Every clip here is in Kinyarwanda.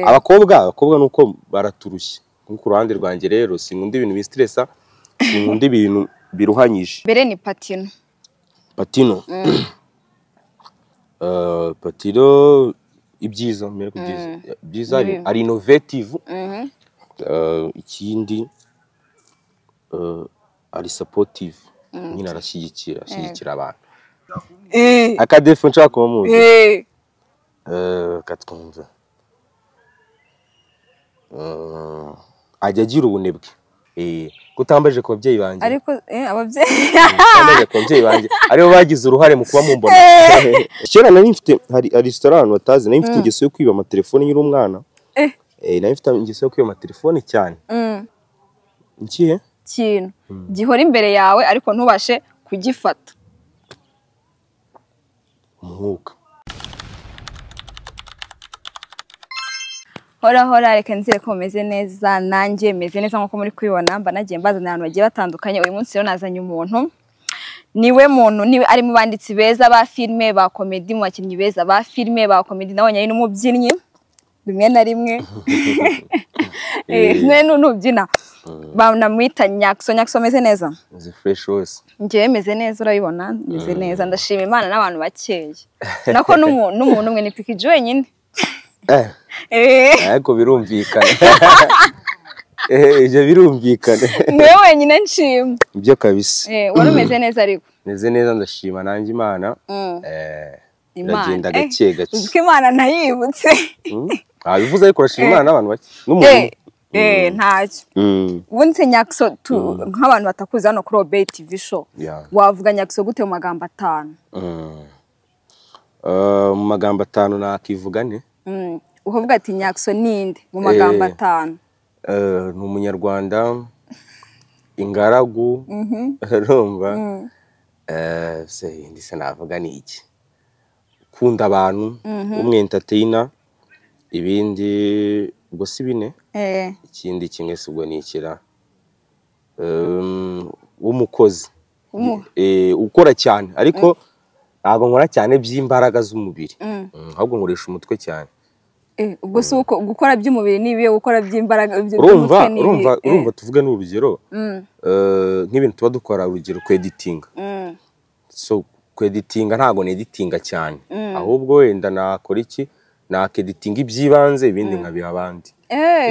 Abakobwa nuko baraturushye. Ku ruhande rwanjye rero sinkunda ibintu bistressa, sinkunda ibintu biruhanyije. Mbere ni Patino. Patino. Patino ibyiza, mbere ku byiza. Byiza ari innovative. Ikindi ari supportive. Nyine arashyigikira, ashyigikira abantu. Akadefo nshaka kuba muzi. Katwumva. Ajya agira ubunebwe. Kutambaje ku babyeyi banjye. Ariko ababyeyi kutambaje ku babyeyi banjye aribo bagize uruhare mu kuba mumbona. Kera nari mfite hari restaurant batazi, nari mfite ingeso yo kwiba amatelefone nyiri umwana. Nari mfite ingeso yo kwiba amatelefone cyane. Ikihe? Kintu gihora imbere yawe ariko ntubashe kugifata. Umwuka. Hora hora reka nzire ko meze neza, nanjye meze neza nkuko muri kwibona, mba nagiye mbazana abantu bagiye batandukanye. Uyu munsi rero nazanye umuntu, niwe muntu niwe ari mu banditsi beza ba filme ba comedy, mu bakinnyi beza ba filme ba comedy, nabonye ari n'umubyinnyi rimwe na rimwe. Mwe n'ubyina banamwita Nyaxo. Nyaxo meze neza? Meze fresh hose. Njyewe meze neza, urabibona meze neza, ndashima Imana n'abantu bakeye. Nako n'umuntu umwe ni Pikiji wenyine. Ariko birumvikana. Ibyo birumvikana. Niwe wenyine nshima. Ibyo kabisa. Wari umeze neza ariko? Meze neza, ndashima nanjye Imana. Iragenda gake gake. Uziko Imana ntayibutse. Bivuze ariko urashima Imana n'abantu bake. N'umuntu. Ntacyo. Ubundi Nyaxo nk'abantu batakuzi hano kuri Obey TV show. Wavuga Nyaxo gute mu magambo atanu? Mu magambo atanu nakivuga nte? Ukavuga ati Nyaxo ninde mu magambo atanu? Ni umunyarwanda, ingaragu, urumva? Se ndi se navuga ni iki? Kunda abantu, umwe entertainer, ibindi ubwo si bine? Ikindi kimwe se ubwo ni ikira? W'umukozi. Ukora cyane ariko ntabwo nkora cyane by'imbaraga z'umubiri. Ahubwo nkoresha umutwe cyane. Ubwo si uko gukora by'umubiri nibiye gukora by'imbaraga by'umutwe nibiye. Urumva tuvuge n'urugero. Nk'ibintu tuba dukora, urugero ku editing. So ku editing ntago ni editinga cyane. Ahubwo wenda nakora iki? Nakeditinga ibyibanze ibindi nkabiha abandi.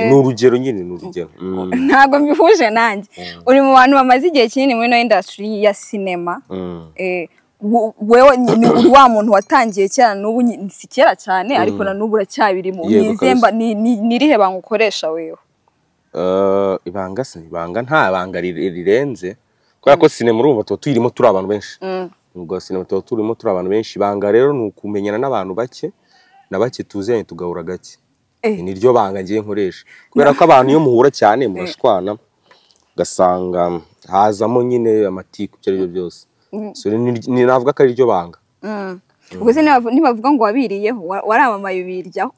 Ni urugero nyine, ni urugero. Ntago mbihuje nanjye. Uri mu bantu bamaze igihe kinini muri no industry ya cinema. Wewe uri wa muntu watangiye kera n'ubu si kera cyane ariko na n'ubu uracyabirimo. Nizemba nirihe banga ukoresha wewe? Ibanga se ibanga nta banga rirenze kubera ko cinema urumva tuba tuyirimo turi abantu benshi. Ubwo cinema tuba turimo turi abantu benshi, ibanga rero ni ukumenyana n'abantu bake na bake tuzanye tugahura gake. Ni ryo banga ngiye nkoresha kubera ko abantu iyo muhura cyane murashwana ugasanga hazamo nyine amatiku ibyo ari byo byose. So ni navuga ko ari ryo banga. Ubwo se nibavuga ngo wabiriyeho waramamaye ubiryaho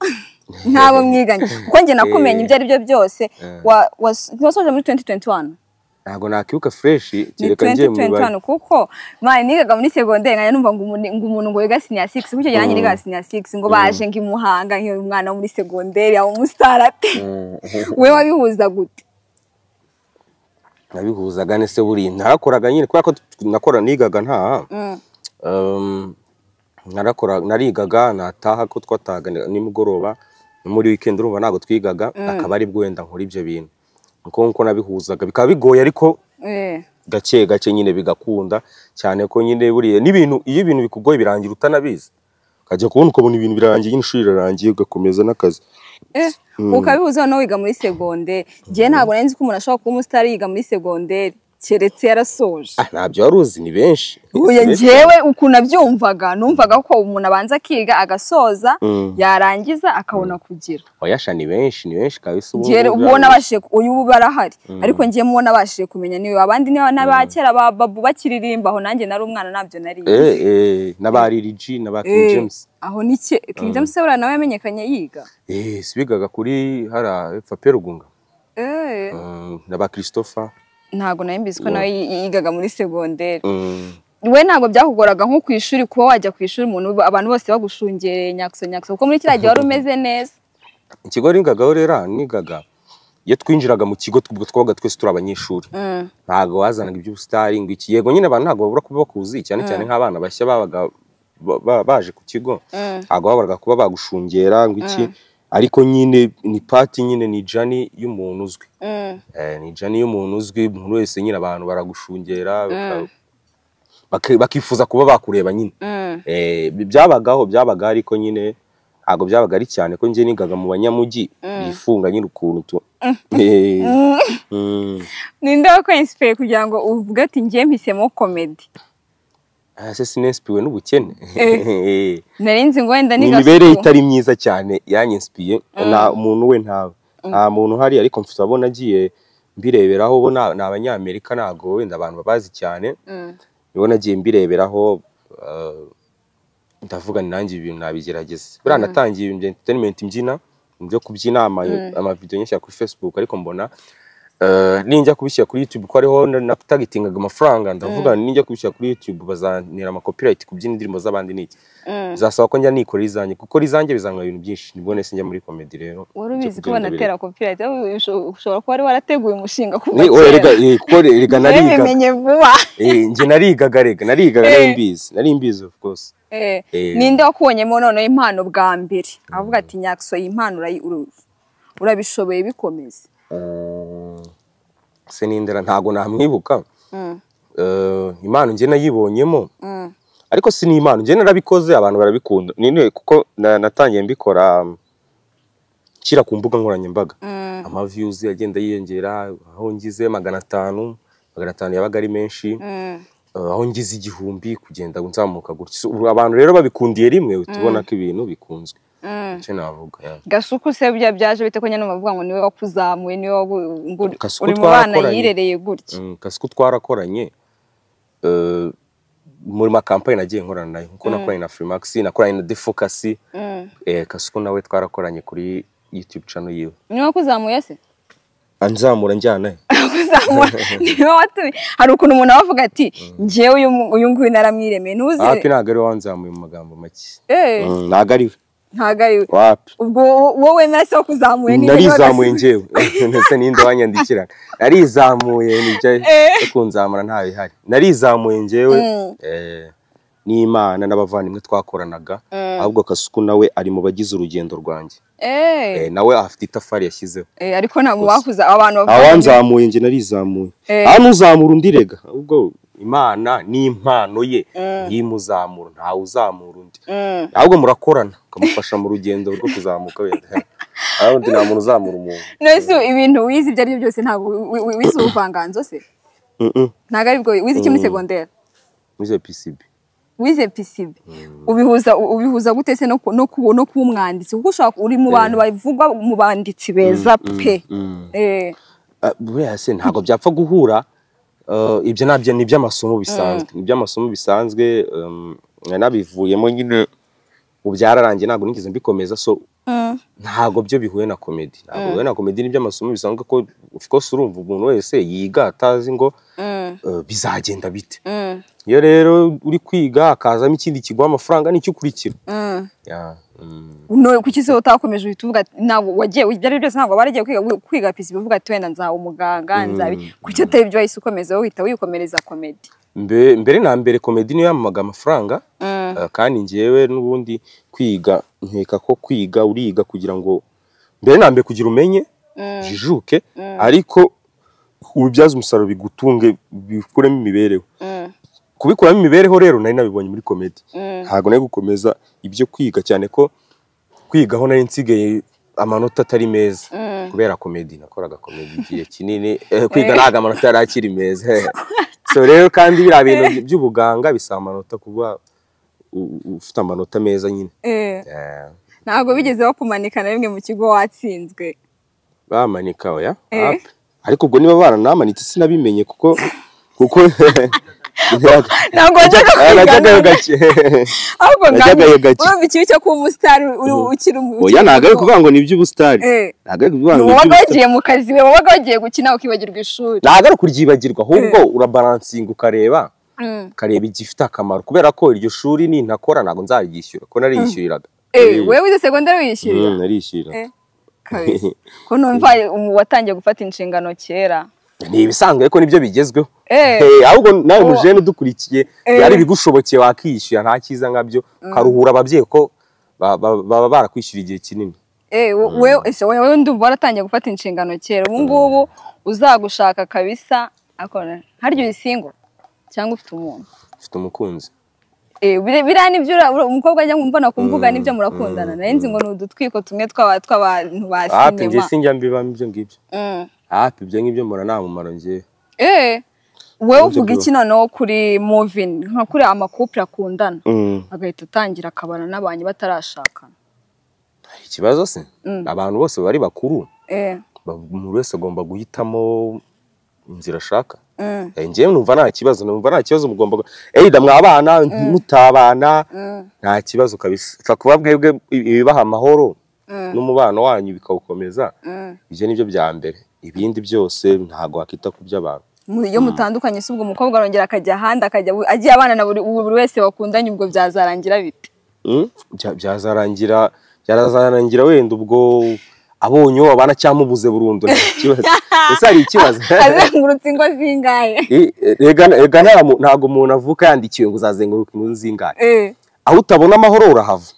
ntabo mwiganye kuko nge nakumenye ibyo ari byo byose. Wasoje muri 2021? Ntago nakibuka fresh kereka ngiye mu 2021 kuko mane nigaga muri secondaire nkanya numva ngo umuntu ngo wiga senior 6 kuko cyo nanjye niga senior 6 ngo baje ngi Muhanga nki umwana wo muri secondaire aho umustarate. We wabihuza gute? Nabihuzaga nese buri narakoraga nyine kubera ko nakora nigaga nta narakora narigaga nataha ko twatahaga nimugoroba muri weekend urumva ntago twigaga akaba ari bwo wenda nkora ibyo bintu. Nko nabihuzaga bikaba bigoye ariko gake gake nyine bigakunda cyane ko nyine buriye n'ibintu iyo ibintu bikugoye birangira utanabizi ukajya kubona ukabona ibintu birangiye inshuro irarangiye ugakomeza n'akazi. Ukabihuza no wiga muri secondaire. Ngiye ntago nari nzi ko umuntu ashobora kuba umustar yiga muri secondaire keretse yarasoje. Ntabyo waruzi ni benshi. Oya njyewe ukuntu nabyumvaga numvaga ko umuntu abanza akiga agasoza yarangiza akabona kugira. Oya sha ni benshi kabisa ubu. Njyewe ubona abashije uyu ubu barahari ariko ngiye mubona abashije kumenya niwe abandi niba n'abakera ba Babu bakiririmba aho nanjye nari umwana nabyo nari. N'abari G n'aba King James. Aho nike King James se nawe yamenyekanye yiga. Sibigaga kuri hara FP Rugunga. N'aba Christopher. Ntago nayo mbizi ko nawe yigaga muri secondaire. We ntago byakugoraga nko ku ishuri kuba wajya ku ishuri umuntu abantu bose bagushungereye Nyaxo Nyaxo kuko muri kiriya gihe wari umeze neza. Ikigo nigagaho rero, nigaga iyo twinjiraga mu kigo ubwo twabaga twese turi abanyeshuri, ntabwo wazanaga iby'ubusitari ngo iki. Yego nyine abantu ntabwo babura kuba bakuzi, cyane cyane nk'abana bashya babaga baje ku kigo, ntabwo baburaga kuba bagushungera ngo iki, ariko nyine ni pati nyine ni journey y'umuntu uzwi. Ni journey y'umuntu uzwi, umuntu wese nyine abantu baragushungera bakifuza kuba bakureba nyine. Byabagaho ariko nyine ntabwo byabaga ari cyane ko njye nigaga mu banyamujyi bifunga nyine ukuntu tu. Ninde wakwinspire kugira ngo uvuge ati njye mpisemo comedy? Ese sininspiwe n'ubukene? Nari nzi ngo wenda ni imibereho itari myiza cyane yanyinspiye. Nta muntu we, nta muntu uhari, ariko mfite abo nagiye mbireberaho, bo ni abanyamerika, ntabwo wenda abantu babazi cyane, nibo nagiye mbireberaho, ndavuga ni nanjye ibintu nabigerageza. Buriya natangiye ibintu bya entertainment, mbyina byo kubyina amavideo nyinshi kuri Facebook, ariko mbona ninjya kubishyira kuri YouTube ko ariho natagitingaga amafaranga, ndavuga ninjya kubishyira kuri YouTube bazantera ama copyright kubyina indirimbo z'abandi n'iki, bizasaba ko njya nikora izanjye, kuko izanjye bizanga ibintu byinshi. Nibwo nahise njya muri comedy rero. Wari ubizi ko banatera copyright? Ushobora kuba wari warateguye umushinga kuva kera. Kuko rega narigaga. Nabimenye vuba. Njye narigaga rega, narigaga nari mbizi of course. Ninde wakubonyemo noneho impano bwa mbere avuga ati Nyaxo iyi impano urabishoboye bikomeze? Se nindera ntago namwibuka. Impano njye nayibonyemo, ariko si ni impano njye narabikoze abantu barabikunda nini, kuko natangiye mbikora nshyira ku mbuga nkoranyambaga, ama views agenda yiyongera, aho ngize 500 500 yabaga ari menshi, aho ngize 1000 kugenda nzamuka gutyo. Abantu rero babikundiye rimwe, tubona ko ibintu bikunzwe. Icyo navuga. Gasuku se bya byaje bite ko nyine bavuga ngo niwe wakuzamuye, niwe uri mu bana yirereye gutya? Gasuku twarakoranye muri ma campaign nagiye nkorana nayo, nkuko nakoranye na Freemax, nakoranye na Defocus. Gasuku nawe twarakoranye kuri YouTube channel yiwe. Niwe wakuzamuye se? Anzamura njyana. Kuzamura niwe watumye. Hari ukuntu umuntu avuga ati njyewe uyu nguyu naramwiremeye, ntuzi. Hapi ntago ari wanzamuye mu magambo make. Ntago ari we. Ntago ari we. Wapi? Ubwo wowe wemera se wakuzamuye? Ni narizamuye njyewe. Ndetse ninde wanyandikira? Narizamuye nibyo kunzamura nta bihari. Narizamuye njyewe n'Imana n'abavandimwe twakoranaga, ahubwo Kasuku nawe ari mu bagize urugendo rwanjye. Nawe afite itafari yashyizeho. Ariko ntabwo wakuza abantu awanzamuye, njye narizamuye. Hano uzamura undi rega, ubwo Imana ni impano ye yimuzamura, ntawe uzamura undi. Ahubwo murakorana ukamufasha mu rugendo rwo kuzamuka wenda. Ahubwo nta muntu uzamura umuntu. Nese ibintu wize ibyo ari byo byose ntabwo wize ubuvanganzo se? Ntabwo aribwo wize iki muri secondaire? Wize PCB. Wize PCB. Ubihuza gute se no kuba umwanditsi? Kuko ushobora uri mu bantu bavugwa mu banditsi beza pe. Buriya se ntabwo byapfa guhura. Ibyo nabyo ni iby'amasomo bisanzwe, ni iby'amasomo bisanzwe, nabivuyemo nyine ubu byararangiye, ntabwo nigeze mbikomeza, so ntabwo byo bihuye na comedy, ntabwo bihuye na comedy, ni iby'amasomo bisanzwe, ko of course urumva umuntu wese yiga atazi ngo bizagenda bite. Iyo rero uri kwiga akazamo ikindi kiguha amafaranga nicyo ukurikira. No kuki se utakomeje uhita uvuga ntabwo wagiye ibyo ari byose, ntabwo waragiye kwiga PCB uvuga ati wenda nzaba umuganga nzabi, kuki atari ibyo wahise ukomeza uhita wikomereza comedy? Mbere na mbere comedy niyo yampaga amafaranga, kandi njyewe n'ubundi kwiga nkeka ko kwiga uriga kugira ngo mbere na mbere kugira umenye jijuke, ariko ubibyaze umusaruro bigutunge bikuremo imibereho. Kubikuramo imibereho rero nari nabibonye muri comedy, ntabwo nari gukomeza ibyo kwiga cyane ko kwigaho nari nsigaye amanota atari meza kubera comedy. Nakoraga comedy igihe kinini, kwiga ntabwo amanota yari akiri meza. So rero kandi biriya bintu by'ubuganga bisaba amanota, kuba ufite amanota meza nyine. Ntabwo bigeze bakumanika na rimwe mu kigo watsinzwe? Bamanika oya, ariko ubwo niba baranamanitse sinabimenye kuko ntabwo wajyaga kwiga, ahubwo urumva ikibi cyo kuba umusitari ukiri oya, ntabwo ari ukuvuga ngo ni iby'ubusitari, ntabwo ari ukuvuga ngo wabaga wagiye mu kazi, wabaga wagiye gukina ukibagirwa ishuri. Ntabwo ari ukuryibagirwa, ahubwo urabalansinga ukareba igifite akamaro, kubera ko iryo shuri nintakora ntabwo nzaryishyura, ko nariyishyuriraga. Wewe wize segonderi wiyishyurira? Narishyurira. Kabisa ko numva watangiye gufata inshingano kera. Ni ibisanzwe ariko nibyo bigezweho. Ahubwo nawe mujene udukurikiye yari bigushobokeye wakishyura, nta cyiza nkabyo, ukaruhura ababyeyi ko baba barakwishyura igihe kinini. Wewe ndumva waratangiye gufata inshingano kera, ubu ngubu uzagushaka kabisa. Akora haryo uri single cyangwa ufite umuntu? Ufite umukunzi. Biriya nibyo umukobwa ajya mbona kumvuga nibyo murakundana. Nari nzi ngo ni udutwiko tumwe tw'abantu ba sinema. Hapi njye sinjya mbibamo ibyo ngibyo. Hapi ibyo ngibyo mbona nta mumaro njye. Wewe uvuga iki noneho kuri moving nka kuri amakouple akundana agahita atangira akabana n'abantu batarashakana? Hari ikibazo se? Abantu bose bari bakuru. Umuntu wese agomba guhitamo inzira ashaka. Njyewe numva nta kibazo, numva nta kibazo, mugomba either mwabana mutabana nta kibazo kabisa. Upfa kuba mwebwe ibibaha amahoro n'umubano wanyu bikawukomeza, ibyo nibyo bya mbere. Ibindi byose ntago wakita ku by'abantu. Iyo mutandukanye se ubwo umukobwa arongera akajya ahandi, akajya agiye abana na buri wese bakundanye, ubwo byazarangira bite? Byazarangira wenda ubwo abonye uwo abana cyamubuze burundu, nta kibazo. Ese hari ikibazo? Azengurutse ingo zingahe? Rega ntago umuntu avuka yandikiwe ngo uzazenguruka ingo zingahe. Aho utabona amahoro urahava.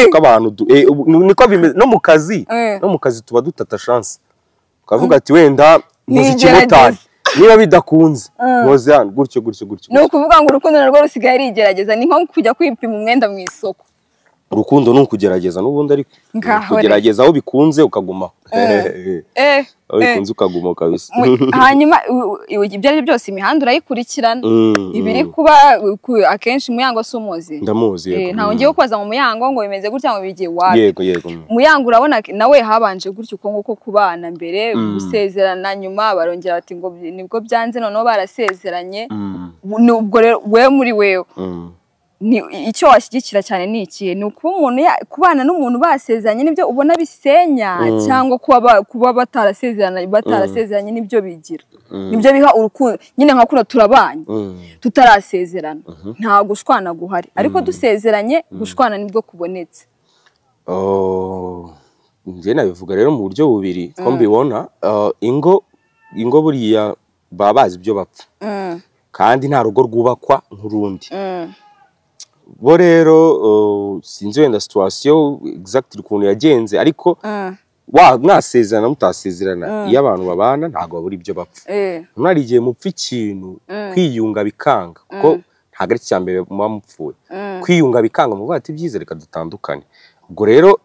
Kuko abantu niko bimeze no mu kazi, no mu kazi tuba dutata chance. Ukavuga ati wenda nkoze ikimotari, niba bidakunze nkoze hano gutyo gutyo gutyo. Ni ukuvuga ngo urukundo narwo rusigaye rigerageza, ni nko kujya kwipima umwenda mu isoko. Urukundo ni ukugerageza n'ubundi, ariko kugerageza aho bikunze ukagumaho. Aho bikunze ukagumaho kabisa. Hanyuma ibyo ari byo byose imihanda urayikurikirana, ibiri kuba akenshi Muyango si umuzi? Ndamuzi yego. Ntawe ngiye kubaza mu Muyango ngo bimeze gutya ngo bigiye wapi. Yego yego. Muyango urabona nawe habanje gutyo uko nguko kubana mbere, gusezerana, nyuma barongera bati ngo nibwo byanze, noneho barasezeranye. Ubwo rero wewe muri wewe ni icyo washyigikira cyane ni iki? Ni ukuba umuntu kubana n'umuntu basezeranye nibyo ubona bisenya, cyangwa kuba batarasezeranye nibyo bigira, nibyo biha urukundo nyine? Nka kuno turabanye tutarasezerana nta gushwana guhari, ariko dusezeranye gushwana nibwo kubonetse. Njye nabivuga rero mu buryo bubiri ko mbibona. Ingo buriya baba bazi ibyo bapfa, kandi nta rugo rwubakwa nk'urundi. Bo rero sinzi wenda situation exactly ukuntu yagenze, ariko mwasezerana mutasezerana, iyo abantu babana ntago babura ibyo bapfa. Hari igihe mupfa ikintu kwiyunga bikanga, kuko ntago ari icya mbere muba mupfuye. Kwiyunga bikanga muvuga ati byiza reka dutandukane. Ubwo rero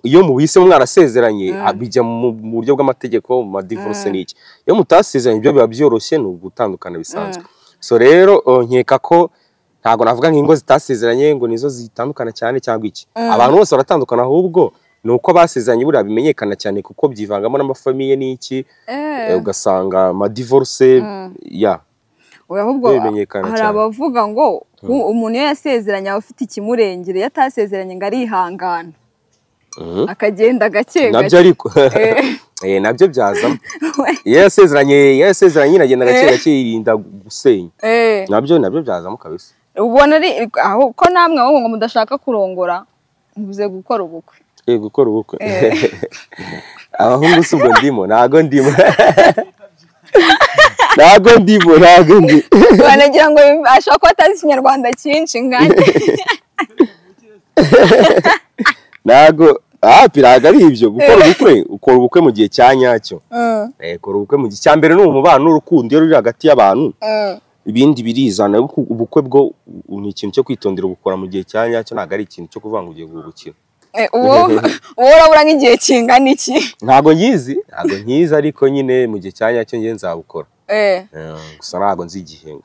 iyo muhisemo mwarasezeranye bijya mu buryo bw'amategeko, mu madivorce n'iki. Iyo mutasezeranye ibyo biba byoroshye, ni ugutandukana bisanzwe. So rero nkeka ko ntago navuga nk'ingo zitasezeranye ngo nizo zitandukana cyane cyangwa iki. Abantu bose baratandukana, ahubwo ni uko basezeranye buriya bimenyekana cyane kuko byivangamo n'amafamiye n'iki, ugasanga amadivorce ya ahubwo hari abavuga ngo umuntu iyo yasezeranye aba afite ikimurengere, iyo atasezeranye ngo arihangana akagenda gake gake. Nabyo ariko nabyo byazamo. Iyo yasezeranye nyine agenda gake gake yirinda gusenya. Nabyo byazamo kabisa. Ubona ari aho ko namwe ahubwo ngo mudashaka kurongora muvuze gukora ubukwe. Gukora ubukwe. Abahungu si ubwo ndimo, ntago ndimo. Ntago ndimo, ntago ndi. Banagira ngo ashobora kuba atazi ikinyarwanda cyinshi nkanjye. Ntago ntago ari ibyo. Gukora ubukwe, ukora ubukwe mu gihe cya nyacyo. Ukora ubukwe mu gihe cya mbere ni umubano n'urukundo iyo ruri hagati y'abantu. Ibindi birizana. Ubukwe bwo ni ikintu cyo kwitondera, ubukora mu gihe cya nyacyo, ntago ari ikintu cyo kuvuga ngo ugiye guhubukira. Uwo urabura nk'igihe kingana iki? Ntago nyizi, ntago nyizi, ariko nyine mu gihe cya nyacyo ngiye nzabukora. Gusa ntago nzi igihe.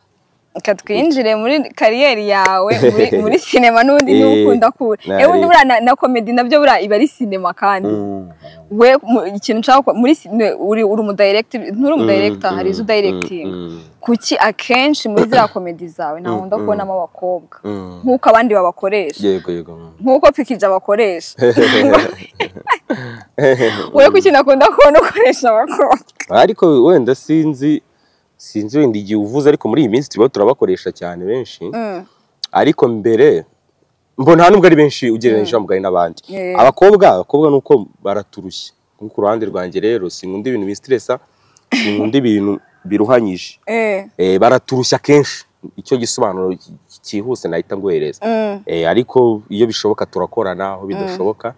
Reka twinjire muri kariyeri yawe muri sinema n'ubundi niba ukunda kubura. Ubundi buriya na comedy nabyo buriya iba ari sinema kandi. We ikintu nshaka muri uri umudirector, nturi umudirector, hari izo directing. Kuki akenshi muri ziriya comedy zawe ntakunda kubonamo abakobwa nk'uko abandi babakoresha? Yego yego. Nk'uko Pikija bakoresha. We kuki nakunda kubona ukoresha abakobwa? Ariko wenda sinzi wenda igihe uvuze, ariko muri iyi minsi turimo turabakoresha cyane benshi. Ariko mbere mbona nubwo ari benshi ugereranyije mugari n'abandi. Abakobwa nuko baraturushye. Ku ruhande rwanjye rero sinkunda ibintu bistressa, sinkunda ibintu biruhanyije. Baraturushya kenshi, icyo gisobanuro cyihuse nahita nguhereza. Ariko iyo bishoboka turakorana, aho bidashoboka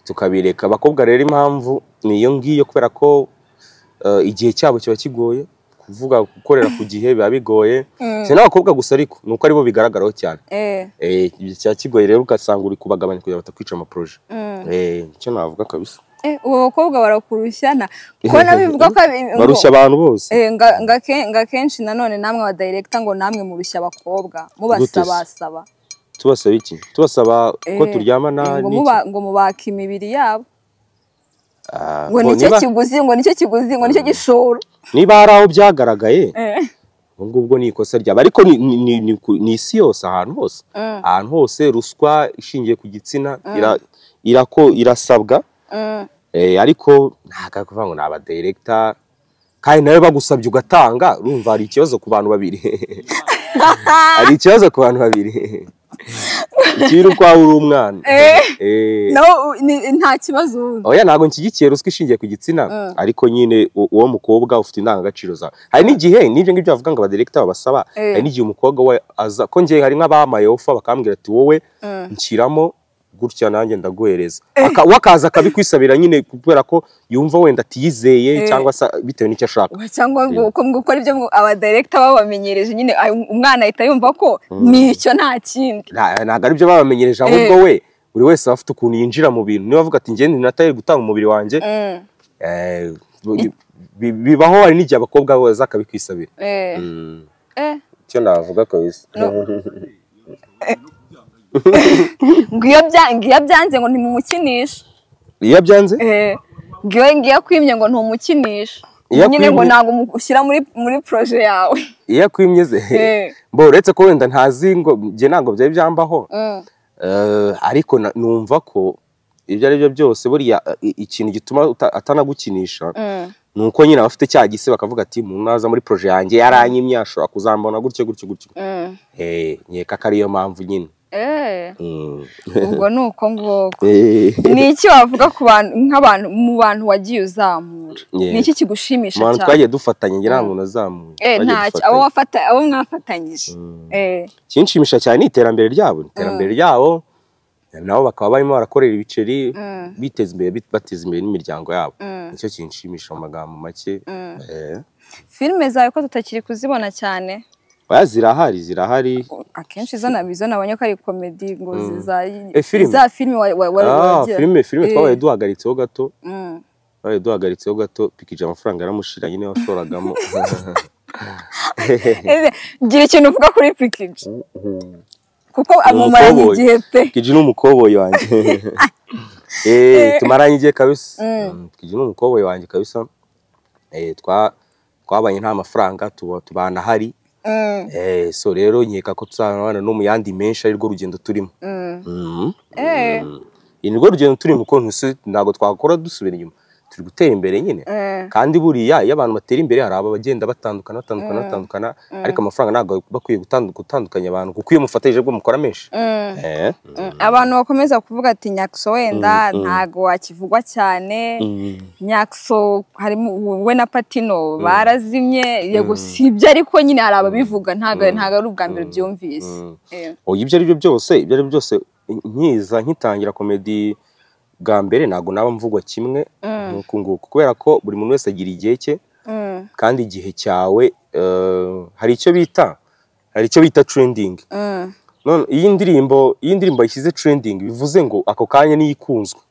tukabireka. Abakobwa rero impamvu ni iyo ngiyo, kubera ko igihe cyabo kiba kigoye, kuvuga gukorera ku gihe biba bigoye. Si n'abakobwa gusa ariko nuko aribo bigaragaraho cyane. Kiba kigoye rero ugasanga uri kubagabanya kugira batakwica amaprojet. Icyo navuga kabisa. Ubu bakobwa barakurushyana ko nabivuga ko barushya abantu bose. Nga kenshi nanone namwe aba director ngo namwe murushya abakobwa mubasaba. Tubasaba iki? Tubasaba ko turyamana n'iki? Ngo mubaka imibiri yabo. Ngo nicyo kiguzi, ngo nicyo kiguzi, ngo nicyo gishoro. Niba hari aho byagaragaye ubwo ni ikosa ryabo, ariko ni isi yose, ahantu hose. Ahantu hose ruswa ishingiye ku gitsina irasabwa. Ariko ntago kuvuga ngo ni aba director kandi nawe bagusabye ugatanga, urumva hari ikibazo ku bantu babiri. Hari ikibazo ku bantu babiri. Ikiri uko uri umwana. No, nta kibazo. Oya ntago nshyigikiye ruswa ishingiye ku gitsina, ariko nyine uwo mukobwa ufite indangagaciro zawe. Hari n'igihe n'ibyo ngibyo bavuga ngo aba director babasaba, hari n'igihe umukobwa we aza ko ngiye hari nk'abamaye offer bakambwira ati wowe nshyiramo gutya nanjye ndaguhereza. Wakaza akabikwisabira nyine kubera ko yumva wenda atiyizeye cyangwa se bitewe n'icyo ashaka. Cyangwa ngo uko gukora ibyo aba director babamenyereje nyine umwana ahita yumva ko nicyo nta kindi. Ntago ari byo babamenyereje, ahubwo we buri wese afite ukuntu yinjira mu bintu. Niba avuga ati njye nataye gutanga umubiri wanjye, bibaho. Hari n'igihe abakobwa baza akabikwisabira. Icyo navuga kabisa. Ngiyo byanze ngo ntimumukinisha. Iyo byanze? Ngiyo kwimye ngo ntumukinisha. Nyine ngo ntago ushyira muri projet yawe. Iyo kwimye ze. Bo uretse ko wenda ntazi ngo nge ntago byari byambaho. Ariko numva ko ibyo ari byo byose buriya ikintu gituma atanagukinisha nuko nyine abafite cya gise bakavuga ati umuntu naza muri projet yanjye yaranyimye ashobora kuzambona gutyo gutyo gutyo. Nkeka ko ariyo mpamvu nyine. Ubwo nuko ngoko. Ni iki wavuga ku bantu nk'abantu mu bantu wagiye uzamura? Ni iki kigushimisha cyane? Abantu twagiye dufatanye ngira umuntu azamuye. Ntacyo abo wafata abo mwafatanyije. Kinshimisha cyane ni iterambere ryabo, iterambere ryabo nabo bakaba barimo barakorera ibiceri biteza imbere, bateza imbere n'imiryango yabo. Nicyo kinshimisha mu magambo make. Filme zawe ko tutakiri kuzibona cyane? Oya zirahari, zirahari. Akenshi zo nabizo nabonye ko ari comedy ngo za filme wa filme twabaye duhagaritseho gato. Twabaye duhagaritseho gato, pikije amafaranga yaramushira nyine washoragamo. Gira ikintu uvuga kuri pikije. Kuko amumaranye igihe pe. Pikije ni umukoboyi wanjye. Tumaranye igihe kabisa. Pikije ni umukoboyi wanjye kabisa. Twabanye nta mafaranga tubana hari. So rero nkeka ko tuzabana no mu yandi menshi ari rwo rugendo turimo. Ni rwo rugendo turimo kuko ntago twakora dusubira inyuma, turi gutera imbere nyine. Kandi buriya iyo abantu batera imbere hari abagenda batandukana batandukana batandukana, ariko amafaranga ntago bakwiye gutandukanya abantu kuko iyo mufatanyije bwo mukora menshi. Abantu bakomeza kuvuga ati Nyaxo wenda ntago wakivugwa cyane. Nyaxo harimo we na Patino barazimye, yego sibyo ariko nyine hari ababivuga, ntago ari ubwa mbere byumvise. Oya ibyo ari byo byose, ibyo ari byo byose nkiza nkitangira comedy bwa mbere ntago naba mvugwa kimwe nuko nguko, kubera ko buri muntu wese agira igihe cye. Kandi igihe cyawe hari icyo bita trending. None iyi ndirimbo yishyize trending bivuze ngo ako kanya niyo ikunzwe,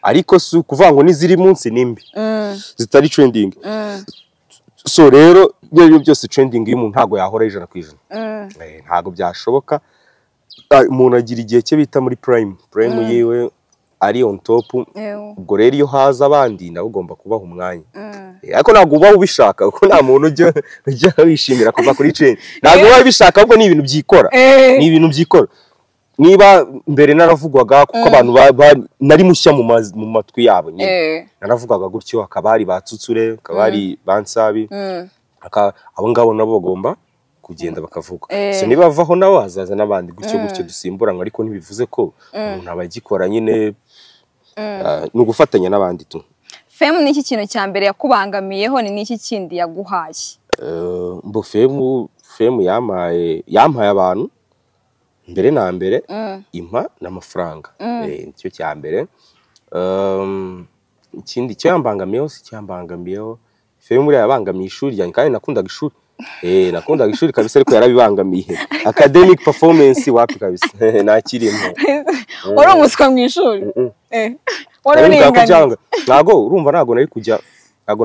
ariko si ukuvuga ngo niziri munsi nimbi zitari trending. So rero ibyo byose trending y'umuntu ntago yahora 100%. Ntago byashoboka. Umuntu agira igihe cye bita muri prime yiwe ari on top. Ubwo rero iyo haza abandi nawe ugomba kubaha umwanya. Ariko ntabwo uba ubishaka kuko nta muntu ujya wishimira kuva kuri chain. Ntabwo uba ubishaka ahubwo ni ibintu byikora. Ni ibintu byikora. Niba mbere naravugwaga kuko abantu nari mushya mu matwi yabo nyine. Naravugwaga gutyo, hakaba hari batsutsure, hakaba hari bansabi. Abo ngabo nabo bagomba kugenda bakavuga. So niba bavaho nawe hazaza n'abandi gutyo gutyo dusimburanwa, ariko ntibivuze ko umuntu abagikora nyine, ni ugufatanya n'abandi tu. Fame ni iki kintu cya mbere yakubangamiyeho, ni n'iki kindi yaguhaye? Mbo fame yampaye abantu mbere na mbere, impa n'amafaranga, nicyo cya mbere. Ikindi cyo yambangamiyeho, si cyambangamiyeho, fame buriya yabangamiye ishuri ryanjye, kandi nakundaga ishuri. Nakundaga ishuri kabisa, ariko yarabibangamiye. Academic performance wapi kabisa, ntakirimo. Wari umuswa mu ishuri? Wari Nari mbwira ko uringaniye? Ntago urumva, ntago